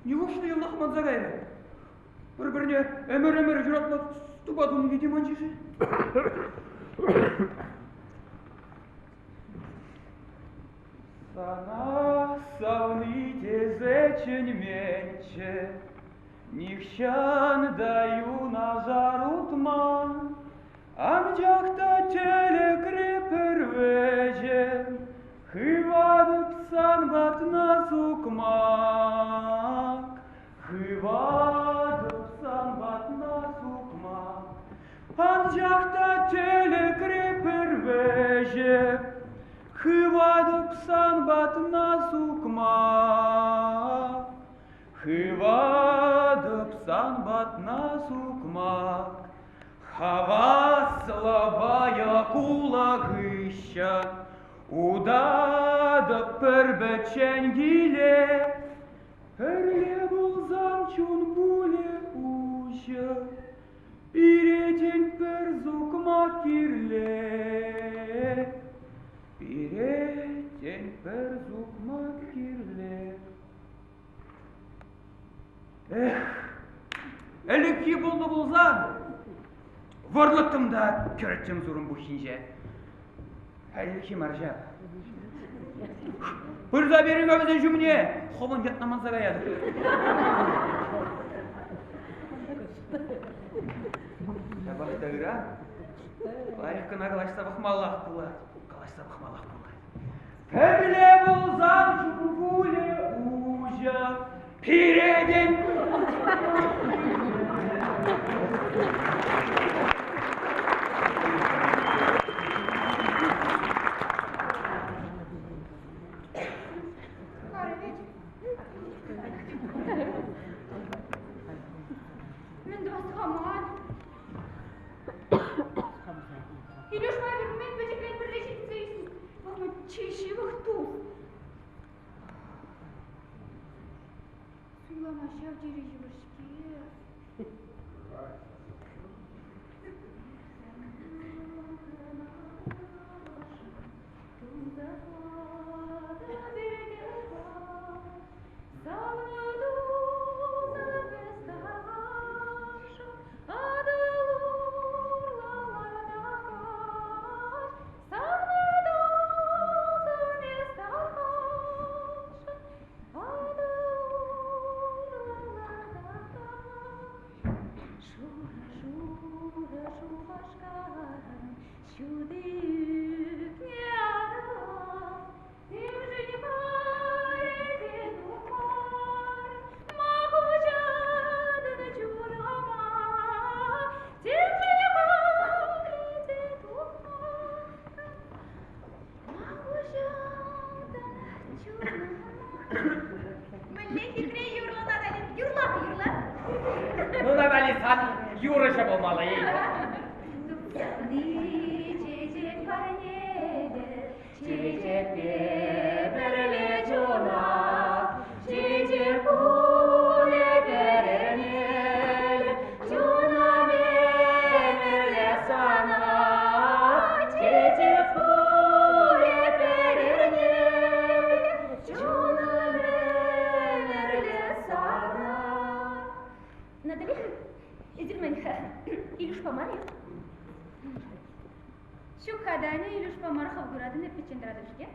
Нивушлӗ йӑлтах манса кайрӗ? Пӗр-пӗрне ӗмӗр-ӗмӗр юратма тупа тунине те манчӗ-ши? Сана савни тесе чӗнменччӗ, нихҫан та юнашар утман. Анчах та тӗлӗкре пӗр вӗҫӗм хыватӑп сан патна сукмак. Хыватӑп сан патна сукмак. Анчах та тӗлӗкре пӗр вӗҫӗм хыватӑп сан патна сукмак. Хыватӑп сан патна сукмак. Хаваслӑ вӑйӑ-кулӑ хыҫҫӑн утатӑп пӗр-пӗччен киле. Пӗрле пулсан чун пулӗ уҫӑ, пиретен пӗр сукмак кирлӗ. Пиретен пӗр сукмак кирлӗ. Эх, ӗлӗкхи пулнӑ пулсан вӑрлӑттӑм та кӗрӗттӗм сурӑм пуххинче. Хальхи мар ҫав. Пырса перӗн-ха вӗсен ҫумне, хӑвӑн ятна манса каятӑп. Ҫапах та ыран лайӑх кӑна калаҫса пӑхмаллах пулать. Калаҫса пӑхмаллах пулать. Пӗрле пулсан ҫул пулӗ уҫӑ, пиретен. Мӗн тӑвас-ха ман? Илюш эпир мӗн пӗчӗкрен пӗрле ҫитӗнсе ӳснӗ. Вӑл ман чи ҫывӑх тус. Суйлама ҫав тери йывӑр-ҫке. Мӗнле хитре юрлӑ, Натали. Юрла, юрла. Ну, Натали, сан юрӑҫӑ пулмалла-и? Чечек парнеле, чечекпе пӗрле чуна, чечек пулӗ пӗрнел, чуна мӗнле сана, чечек пулӗ пӗрнел, чуна мӗнле сана. Натали, эсир мӗн-ха, Илюшпа мар-и? Ҫук-ха, Таня, Илюшпа мар, хӑв куратӑн, эп пӗччен тӑратӑп-ҫке.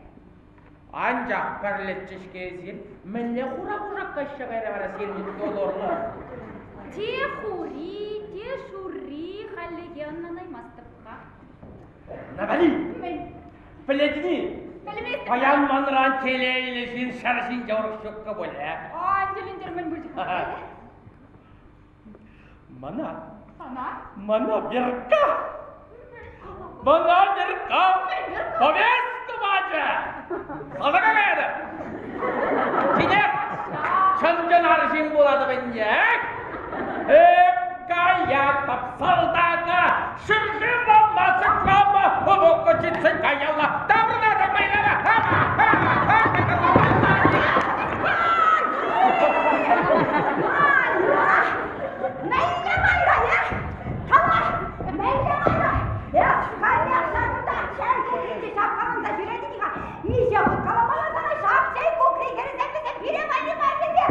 Анчах пӗрлеччӗ-ҫке эсир. Мӗнле хура кушак каҫса кайрӗ вара сирӗн Тодорлӑ? Те хури, те шурри хальлӗхе ӑнланаймастӑп-ха. Натали! Мӗн? Пӗлетӗн-и? Пӗлместӗп. Паян манран телейлӗ ҫын ҫӗр ҫинче урӑх ҫуккӑ пулӗ. Ан тӗлӗнтер, мӗн пулчӗ-ха? Мана. Сана? Мана Верка. Мана Верка. Повестка пачӗ. Салтака каятӑп. Тинех чӑн-чӑн арҫын пулатӑп ӗнтӗ. Эп каятӑп салтака. Ҫӗршывӑма сыхлама вӑхӑт ҫитсен каялла таврӑнатӑп майлава. Мӗнле майра, э? Кала, мӗнле майра? Эс халех ҫакӑнта чей кукринче ҫапкаланса ҫӳретӗн-ха. Миҫе хут каламалла сана ҫак чей кукри хӗрӗсем вӗсем пире валли мар тесе.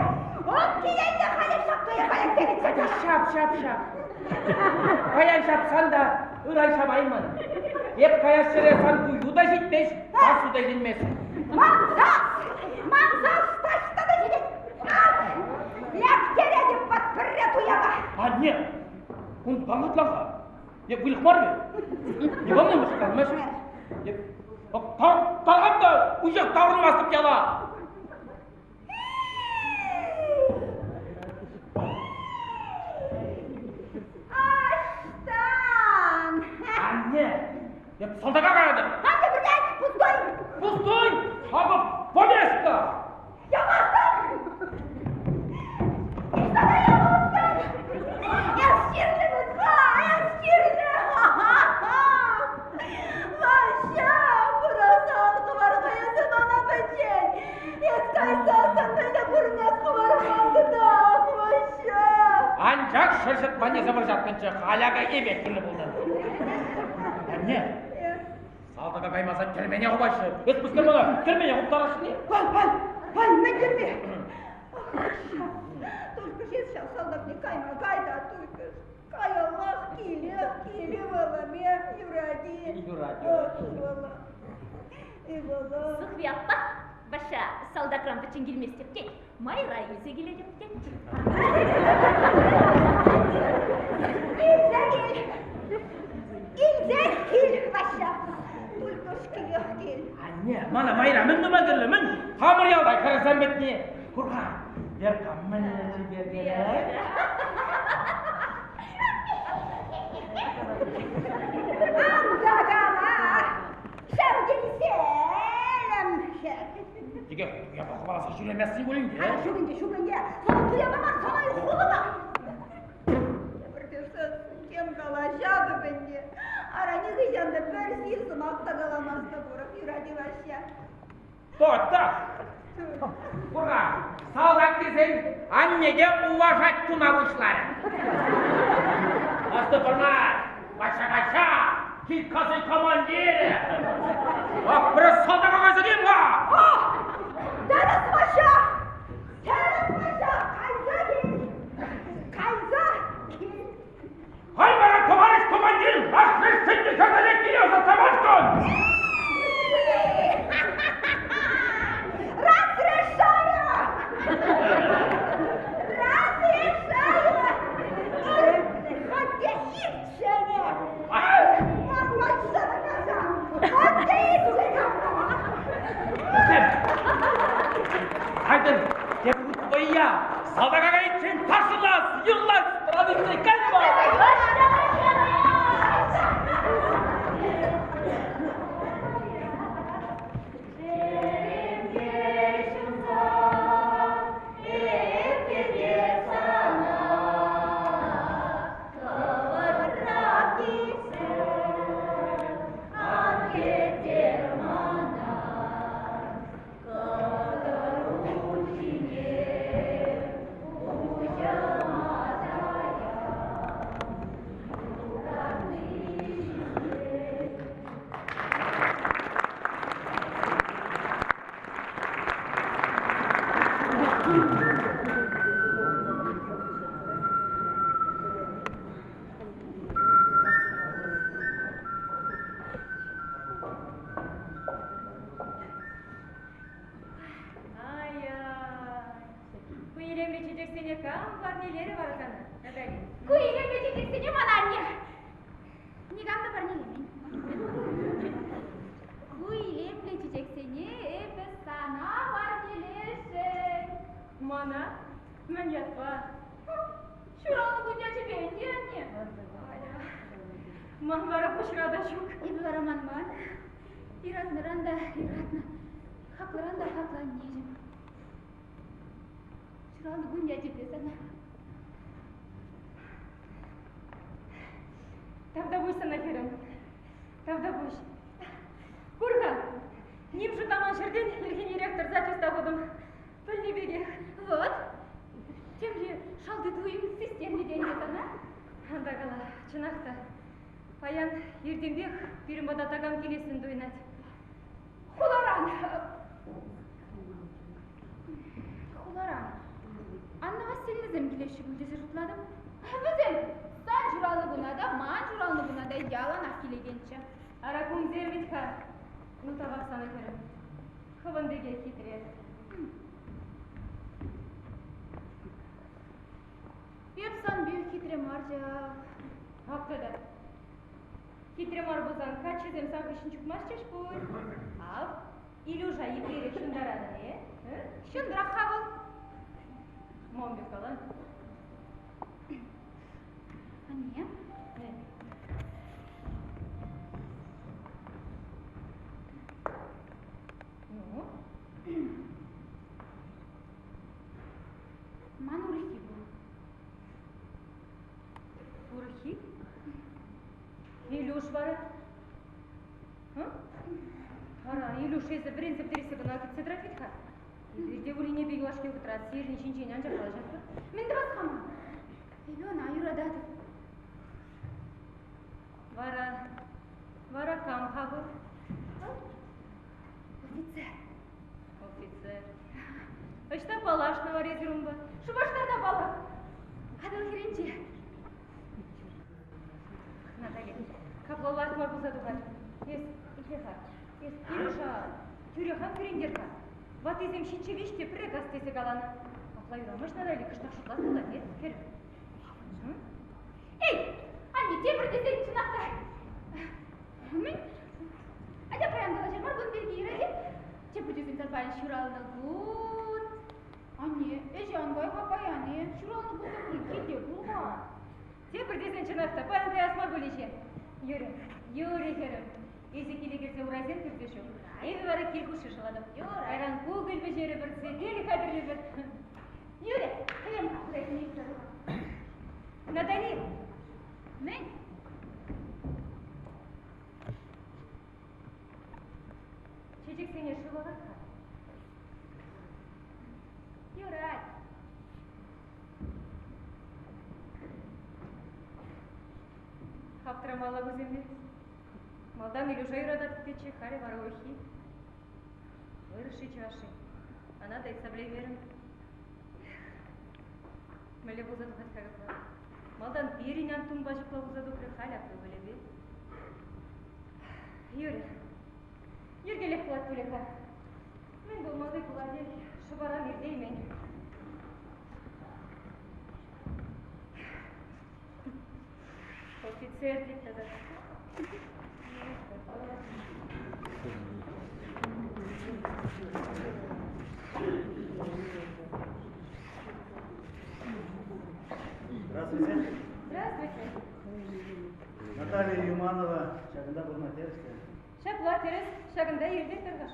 От киленнӗ халех ҫак туя каяс тенӗччӗ. Ҫап, ҫап, ҫап. Паян ҫапсан та ыран ҫапаймӑн. Эп каяс ҫӗре сан тую та ҫитмест, сассу та илтӗнмест. Ман сас! Ман сас таҫта та ҫитет! Ак! Лектеретӗп ват пӗрре туяна! Анне, унтан ытлаха. Эп выльӑх мар вӗт. Никам та мӑшкӑлмасть. Эп тархам та уҫах таврӑнмастӑп яла. Аҫтан! Анне, эп салтака каятӑп. Кам пӗртет? Пустой! Пустой! Акӑ повестка! Ямастӑп! Сана ямастӑп! Эс чирлӗ вӗт-ха! Эс чирлӗ! Ваҫҫа, пырасан хӑвар-ха эсӗ мана пӗччен! Эс кайсассӑн мӗнле пурӑнас хӑварман тытах, Ваҫҫа! Анчах шӑрҫӑтманне вӑрҫаттӑнччӗ, халь ака эпех кирлӗ пулнӑ. Анне, салтака каймасан тӗрмене хупаҫҫӗ. Эс пускар мана тӗрмене хуптарасшӑн-и? Пал, пал, пал, мӗн тӗрме? Ах, Ваҫҫа, только ж эс ҫав салтакне кайма кай та, только ж. Каяллах килех, киле вӑлӑм, юрать-и? Юрать, юрать. Ывӑлӑм. Сухви аппа, Ваҫҫа салтакран пӗччен килместӗп тет, майра илсе килетӗп тет. Илсе кил! Илсе кил, Ваҫҫа! Только ж килех кил. Анне, мана майра мӗн тума кирлӗ, мӗн? Хамӑр ялта хӗрсем пӗтни. Кур-ха, Верка мӗнле чипер Ан та кала! Ҫав тенселӗм Текех туяпа хӑваласа ҫӳреместӗн пулин те. Ҫук ӗнтӗ, ҫук ӗнтӗ. Сана туяпа мар, сана хулӑпа. Тепӗр тем калаҫатӑп ӗнтӗ. Ара нихӑҫан та пӗр сив сӑмах та каламастӑп урӑх, юрать-и Ваҫҫа? Тотах! Кур-ха, салтак тесен анне те уважать тума пуҫларӗ. Астӑпӑрна, кача-кача, килкасен командирӗ. Ах, пӗр салтака кайса кил-ха! Ах, тӗрӗс, Ваҫҫа! Тӗрӗс, Ваҫҫа! Кайса кил! Кайса кил! Хай вара, товарищ командир, разрешите хӗрсене киле ӑсатса Разрешаю! Разрешаю! Хоть ирччене! Хоть ирччене! Айтӑр, тепӗр вӑййа салтака кайиччен ташлас, юрлас традици кайма! Чӗремте ҫунса. Ай-ай, ку илемлӗ чечексене кам парнелерӗ вара сана, Натали? Ку илемлӗ чечексене ман анне никам та парнелемен. Ку илемлӗ чечексене эпӗ сана парнелесшӗн. Мана? Мӗн ятпа? Ҫуралнӑ кун ячӗпе ӗнтӗ, анне. Ман вара пуҫра та ҫук. Эпӗ вара манман. Юратнӑран та юратнӑ, хаклӑран та хаклӑ аннеҫӗм. Ҫуралнӑ кун ячӗпе сана. Тавтапуҫ сана, хӗрӗм. Тавтапуҫ. Кур-ха, ним шутламан ҫӗртен ирхине тӑрса чуста хутӑм. Пӗлнӗ пекех. Вот. Темле шалти туйӑм систернӗ тенӗ сана. Ан та кала, чӑнах та. Паян иртенпех пирӗн пата такам килессӗн туйӑнать. Хуларан. Хуларан. Анна Васильевнӑсем килеҫҫӗ пуль тесе шутлатӑп. Вӗсем сан ҫуралнӑ куна та, ман ҫуралнӑ куна та яланах килекенччӗ. Ара кунсем вӗт-ха. Ну, тавах сана, хӗрӗм. Хӑвӑн пекех хитре. Эп сан пек хитре мар ҫав. Ак тата. Хитре мар пулсан каччӑсем сан хыҫҫӑн чупмастчӗҫ пуль. Ав, Илюша еплерех ҫунтаратӑн, э? Ҫунтарах-ха вӑл. Мам пек кала. Анне. Ну? Ман урӑххи пур. Урӑххи? Илюш вара? Ара, Илюш, эсӗ вӗренсе пӗтерессе кӑна кӗтсе тӑрать вӗт-ха. Эпир те Уринепе юлашки вӑхӑтра сирӗн ҫинчен анчах калаҫатпӑр. Мӗн тӑвас-ха ман? Эпӗ ӑна юрататӑп. Вара, вара кам-ха вӑл? Офицер. Офицер. Ӑҫта паллашнӑ вара эсир унпа? Шупашкарта паллах. Атӑл хӗрринче. Натали, капла лайӑх мар пулса тухать. Эс, итле-ха, эс Кирюша тӳрех ан кӳрентер-ха. Ваттисем ҫиччӗ виҫ те пӗрре кас тесе каланӑ. Апла юрамасть, Натали, кӑштах шутлас пулать, э, хӗр. Эй, анне, тепӗр тесен чӑнах та. Мӗн? Атя паян калаҫар мар кун пирки, Иради. Тепӗр тесен паян ҫуралнӑ кун. Анне, ӗҫе ан кай-ха паян-и? Ҫуралнӑ кун та пулин килте пул-ха. Тепӗр тесен чӑнах та паян каяс мар пулӗ-ҫе. Юрӗ, юрӗ, хӗрӗм. Эсӗ киле кӗрсе урайсем кӳрсе ҫук. Эпӗ вара кил хушши шӑлатӑп. Кайран кукӑль пӗҫерӗпӗр, сӗтел хатӗрлӗпӗр. Юрӗ, каям-ха, урайсене юсса тухам. Натали! Мӗн? Чечексене шывалат-ха. Юрать. Аптӑрамалла кусемпе. Малтан Илюша юрататӑп тетчӗ, халӗ вара урӑххи. Вырӑс-ши, чӑваш-ши? Ӑна та ыйтса пӗлеймерӗм. Мӗнле пулса тухать-ха капла? Малтан пирӗн Антунпа ҫапла пулса тухрӗ, халь ак ывӑлӗпе. Юрӗ. Йӗркелех пулать пулӗ-ха. Мӗн пулмалли пулатех, шӑпаран иртеймен. Офицер тет тата. Здравствуйте. Здравствуйте. Наталья Юманова ҫакӑнта пурӑнать терӗс те. Ҫапла, тӗрӗс. Ҫакӑнта иртет тӑркаш.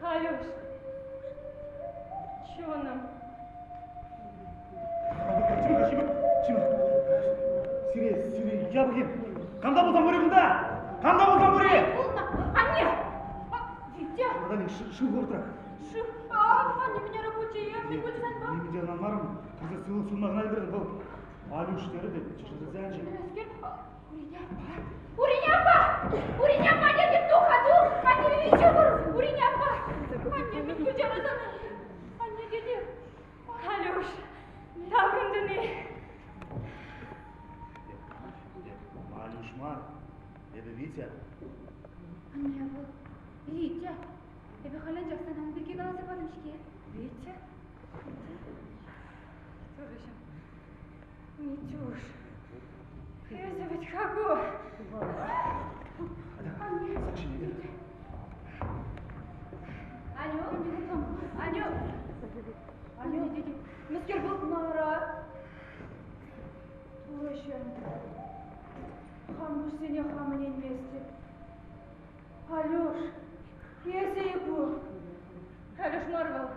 Алюш, чунӑм. Чим, чим, сире, сире япӑхин. Кам та пулсан пури кунта! Кам та пулсан пури! Пулнӑ. Анне! Витя! Наталья, шыв хӑвӑртрах. Шыв. Анне, меня рабочая, я не буду Нимӗн те ӑнланмарӑм. Кӑсӑк сывлӑх сунма кӑна ӗлкӗртӗм вӑл. Алюш терӗ те чӗшӗлсе анчӗ. Урине аппа! Урине аппа! Урине аппа, тетӗп, тух-ха, тух! Анне, виҫӗ пур! Урине аппа! Анне, мӗн куҫару сана? Анне, тете! Алюш, таврӑнтӑн-и? Алюш мар, эпӗ Витя. Анне, вӑл Витя. Эпӗ халь анчах сана ун пирки каласа патӑм-ҫке. Витя? Турӑҫӑм, Митюш, эсӗ вӗт-ха ку. Анне, Аню, Аню, Аню, мӗскер пулнӑ ара? Турӑҫӑм, хам куҫсене хам ӗненместӗп. Алюш, эсӗ-и ку? Алюш мар вӑл.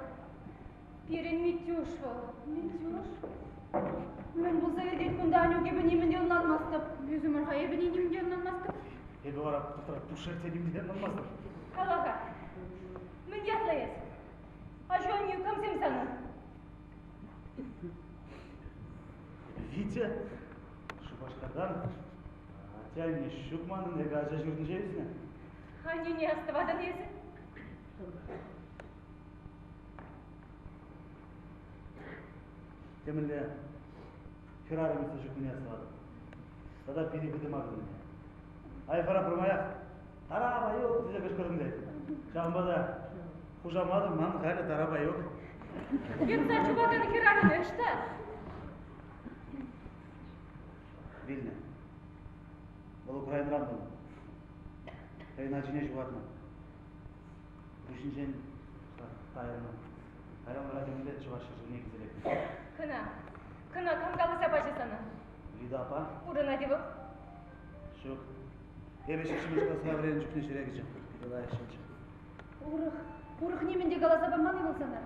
Пирӗн Митюш вӑл. Митюш? Мӗн пулса иртет кунта, Анюк, эпӗ нимӗн те ӑнланмастӑп. Ӳсӗмӗр-ха, эпӗ нимӗн те ӑнланмастӑп. Эпӗ вара тӑхтара пушшех те нимӗн те ӑнланмастӑп. Кала-ха, мӗн ятлӑ эс? Аҫу-аннӳ камсем санӑн? Витя, Шупашкартан. Атте-анне ҫук манӑн, эпӗ ача ҫуртӗнче ӳснӗ. Аннӳне астӑватӑн эсӗ? Темӗнле хӗрарӑм ӳссе ҫукнине астӑватӑп. Тата питӗ хытӑ макӑрнине. Ай вара пӗрмаях Тарапаюк тесе кӑшкӑртӑм тет. Ҫавӑнпа та хушаматӑм ман халӗ Тарапаюк. Йӑтса чупакан хӗрарӑм ӑҫта? Вилнӗ. Вӑл Украинӑран пулнӑ. Хӑйӗн ачине ҫухатнӑ. Пуҫӗнчен тайӑлнӑ. Кайран вара темле чӑваш ҫӗршывне килсе лекнӗ. Кӑна, кӑна кам каласа пачӗ сана? Лида аппа. Пурӑнать-и вӑл? Ҫук. Эпӗ ҫиччӗмӗш класра вӗреннӗ чухне ҫӗре кӗчӗ. Питӗ лайӑх ҫынччӗ. Урӑх, урӑх нимӗн те каласа паман-и вӑл сана?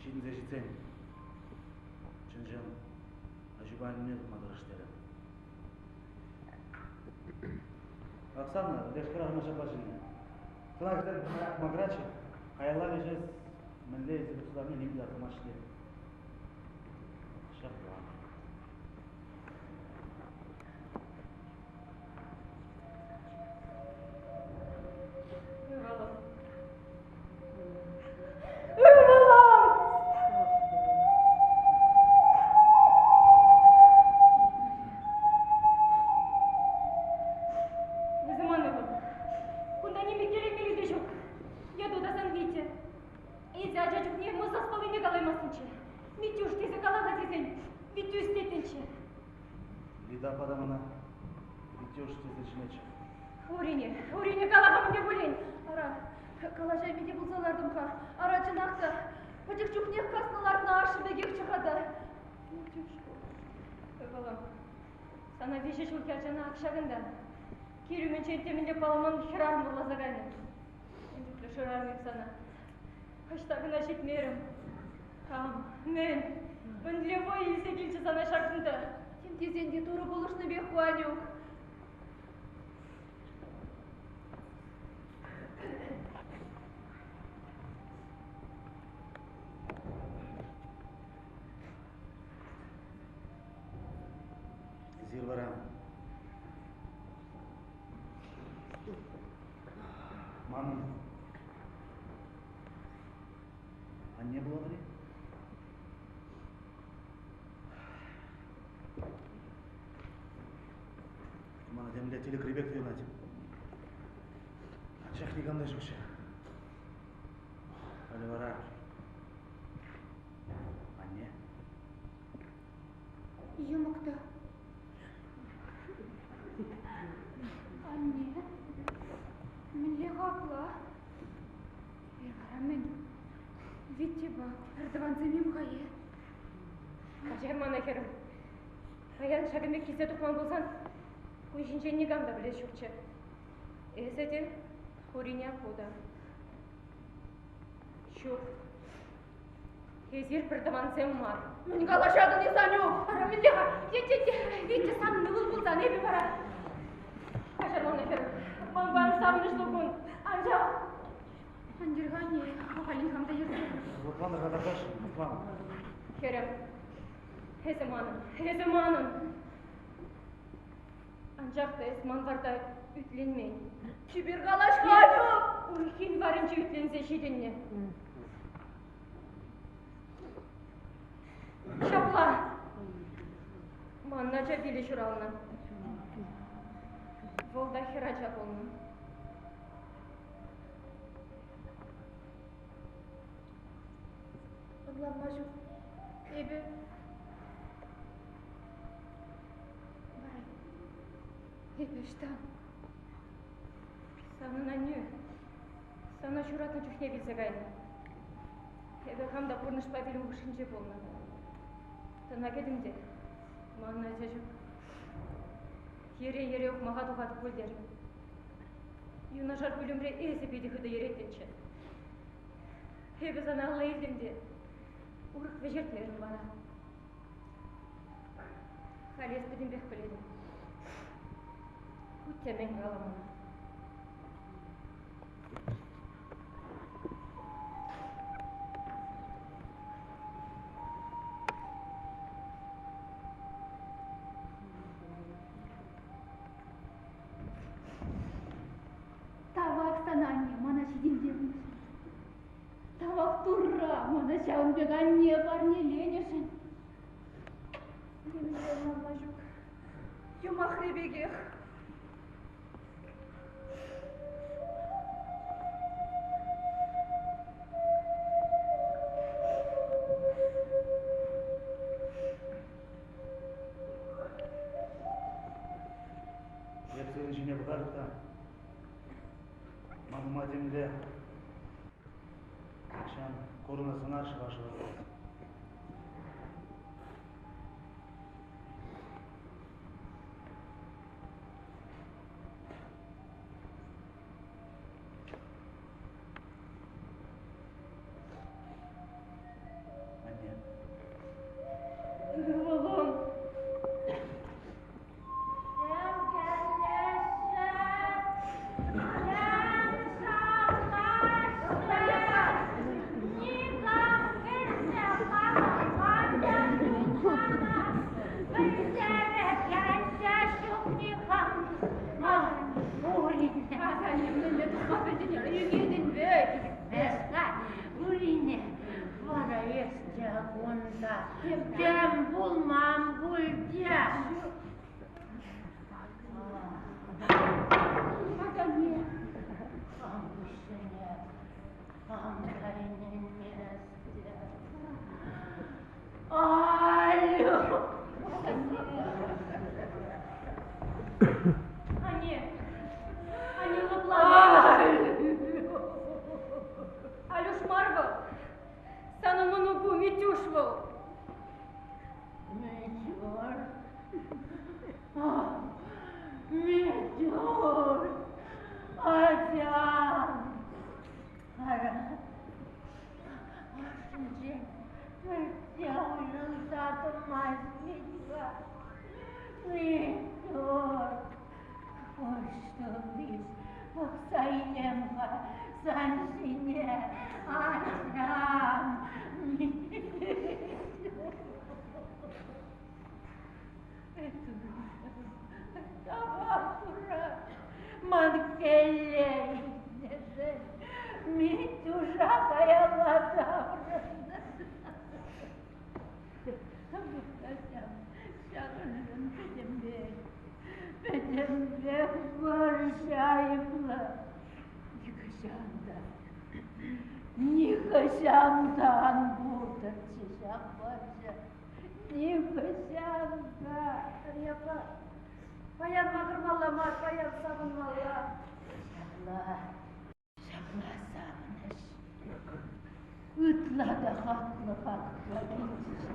Ҫитӗнсе ҫитсен чӑн-чӑн аҫупа аннӳне тупма тӑрӑш терӗ. Оксана, леш хӗрарӑма ҫапла чӗннӗ. Сана кӗтен макӑратчӗ. Каялла леҫес мӗнле илсе тухса ним те астумасть те. Ҫапла. Ывӑлӑм. Ывӑлӑм! Вӗсем ывӑл. Кунта ним иккӗленмелли те ҫук. Яту та сан Витя. Эсӗ ача чухне мӑсас паллине калаймастӑнччӗ. Митюш тесе кала-ха тесен, Витюсь теттӗнччӗ. Лида аппа та мана Витюш тесе чӗнетчӗ. Урине, Урине кала-ха мӗн те пулин. Ара, калаҫайми те пулса лартӑм-ха. Ара, чӑнах та, пӗчӗк чухнех каснӑ лартнӑ ашшӗ пекехчӗ-ха та. Митюш. Ывӑлӑм, сана виҫӗ ҫулхи ачана ак ҫакӑнта, кил умӗнчен темӗнле палламан хӗрарӑм вӑрласа кайнӑ. Мӗн чухлӗ шырарӑм эп сана. Ӑҫта кӑна ҫитмерӗм. Кам, мӗн, мӗнле вӑй илсе килчӗ сана ҫакӑнта? Тем тесен те Турӑ пулӑшнипех ку, Анюк. Эсир вара манӑн анне пулатӑр-и? Мана темле тӗлӗкри пек туйӑнать. Анчах никам та ҫукчӗ. Халӗ вара анне. Йӑмӑк та. Анне, мӗнле хаклӑ? Эпир вара мӗн? Витьӑпа пӗртӑвансем-им-ха е? Каҫар мана, хӗрӗм. Паян ҫакӑн пек килсе тухман пулсан, кун ҫинчен никам та пӗлес ҫукчӗ. Эсӗ те, Курине аппу та. Ҫук. Эсир пӗртӑвансем мар. Мӗн калаҫатӑн эс, Анюк? Ара, мӗнле-ха? Витя санӑн ывӑл пулсан, эпӗ вара... Каҫар мана, хӗрӗм. Манпа савӑнӑҫлӑ кун. Анчах... Ан йӗр-ха, анне, ахаль никам та йӗрсе. Лӑпланӑр-ха, Наташа, лӑплан. Хӗрӗм, эсӗ манӑн, эсӗ манӑн. Анчах та эс ман варта ӳтленмен. Чипер калаҫ-ха, Анюк! Урӑххин варӗнче ӳтленсе ҫитӗннӗ. Ҫапла. Ман ача вилӗ ҫуралнӑ. Вӑл та хӗрача пулнӑ. Ӑнланма ҫук. Эпӗ Вара эпӗ ӑҫта? Санӑн аннӳ сана ҫуратнӑ чухне вилсе кайнӑ. Эпӗ хам та пурнӑҫпа вилӗм хушшинче пулнӑ. Тӑна кӗтӗм те, манӑн ача ҫук. Йӗре-йӗре ухмаха тухатӑп пуль терӗм. Юнашар пӳлӗмре эсӗ питӗ хытӑ йӗреттӗнччӗ. Эпӗ сана алла илтӗм те урӑх вӗҫертмерӗм вара. Халь эс пӗтӗмпех пӗлетӗн. Хуть те мӗн кала мана. Тавах сана, анне, мана ҫитӗнтернӗшӗн. Тавах Турра, мана ҫавӑн пек анне парнеленӗшӗн. Нимӗнле ӑнланма ҫук. Юмахри пекех. Эп сирӗн ҫине пӑхатӑп та ман ума темле тахҫан курнӑ сӑнар шӑва-шӑва тухать. Анне. Ывӑлӑм. Вара эс те кунта тем пулман пуль те. Анне, анне лӑплан. Алюш мар вӑл. Санӑн мӑнуку Митюш вӑл. Митюш. Митюш. Ачам. Ара. Ашшӗнчен пӗртте уйрӑлса тӑмасть вӗт-ха. Митюш. Куҫ пӑхса илем-ха сан ҫине, ачам. Тавах Турра, ман кӗлле илтнӗшӗн Митюша каялла таврӑннӑ. Ҫакӑншӑн пӗтӗмпех, пӗтӗмпех вӑрҫӑ айӑплӑ. Нихӑҫан та, нихӑҫан та ан пултӑрччӗ ҫак вӑрҫӑ. Нихӑҫан та. Япа, паян макӑрмалла мар, паян савӑнмалла. Ҫапла, Ҫапла савӑнӑҫ. Ытла та хаклӑ хаклӑ килчӗ.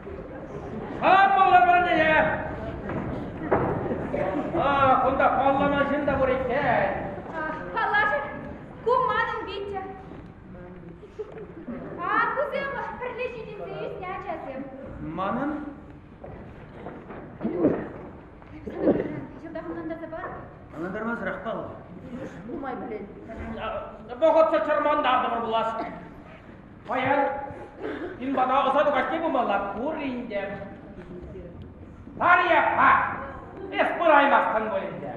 Хамӑр вырӑнне! А, кунта палламан ҫын та пур иккен. Паллашӑр, ку манӑн Витя. А кусем пӗрле ҫитӗнсе ӳснӗ ачасем. Манӑн? Илюша, йӑлтах ӑнлантарса пар. Ӑнлантармасӑрах паллӑ. Нумай пӗлет. Вӑхӑтсӑр чӑрмантартӑмӑр пулас. Паян Пин пата ӑсату каҫне пымалла пур ӗнтӗ. Тарье, па! Эс пыраймастӑн пуль ӗнтӗ.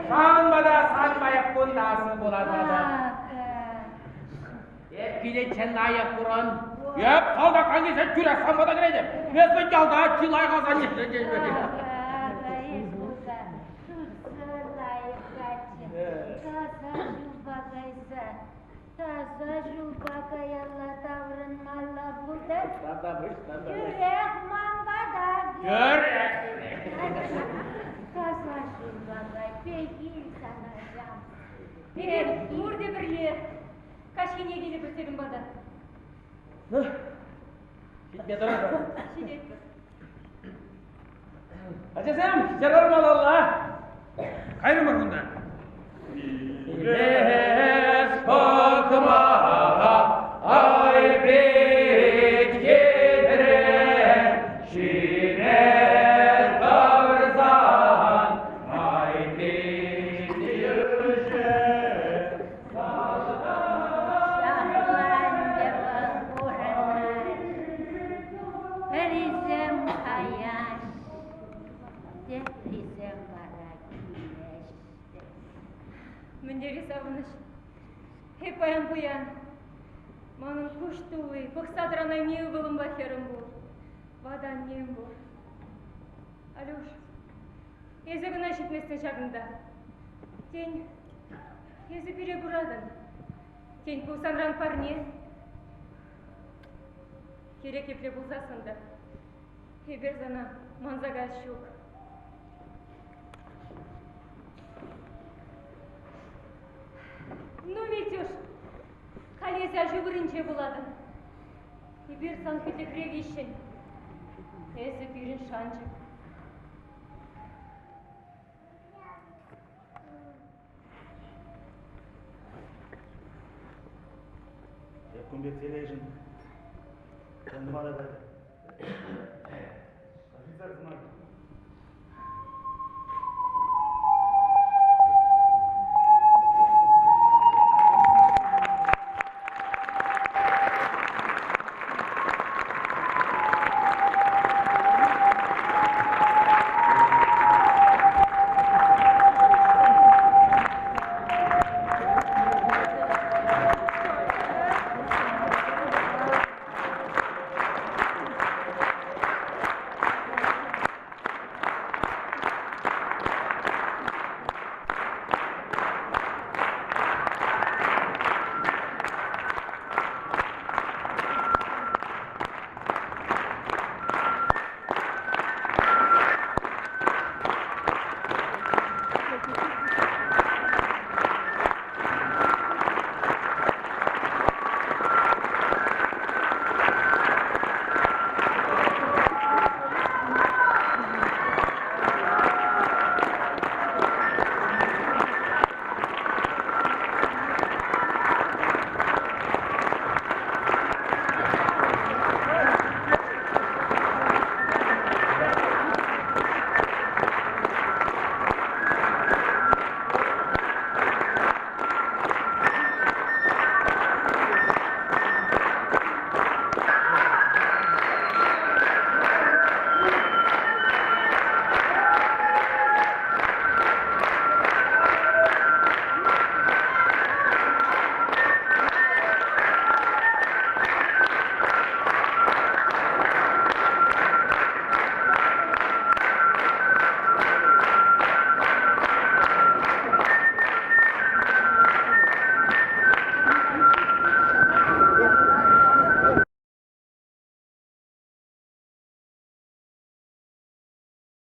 Ҫавӑнпа та сан паяккун тасӑ пулатӑп. Эп киличчен лайӑх курӑн. Эп салтак аннесен тӳрех сан пата кӗретӗп. Эс вӗт ялта чи лайӑх асанне. Таса ҫулпа кайса, таса ҫулпа каялла таврӑнмалла пултӑр. Тӳрех ман пата Тӳрех. Таса ҫулпа кай, пехил сана ҫам. Эпир пурте пӗрле каҫхине килӗпӗр сирӗн пата. Ну, ҫитме тӑрӑшӑр. Ҫитетпӗр. Ачасем, ҫырӑр малалла. Кайрӑмӑр кунта. Эс пӑхма ай пит хитре, ҫине тӑрсан ай пит йӳҫӗ. Ҫапланчӗ вӑл пурӑнать. Пӗрисем каяҫ, теприсем вара килеҫ. Мӗн тери савӑнӑҫ. Эп паян пуян. Манӑн куҫ тулли, пӑхса тӑранайми ывӑлӑмпа хӗрӗм пур. Ватӑ аннем пур. Алюш, эсӗ кӑна ҫитместӗн ҫакӑнта. Тен, эсӗ пире куратӑн. Тен, ку санран парне. Кирек епле пулсассӑн та, эпир сана манса каяс ҫук. Ну, Митюш, халь эсӗ аҫу вырӑнче пулатӑн. Эпир сан хӳтлӗхре виҫҫӗн. Эсӗ пирӗн шанчӑк. Эп кун пек телейшӗн тӑнмарӗ. Офицер сӑмахӗ.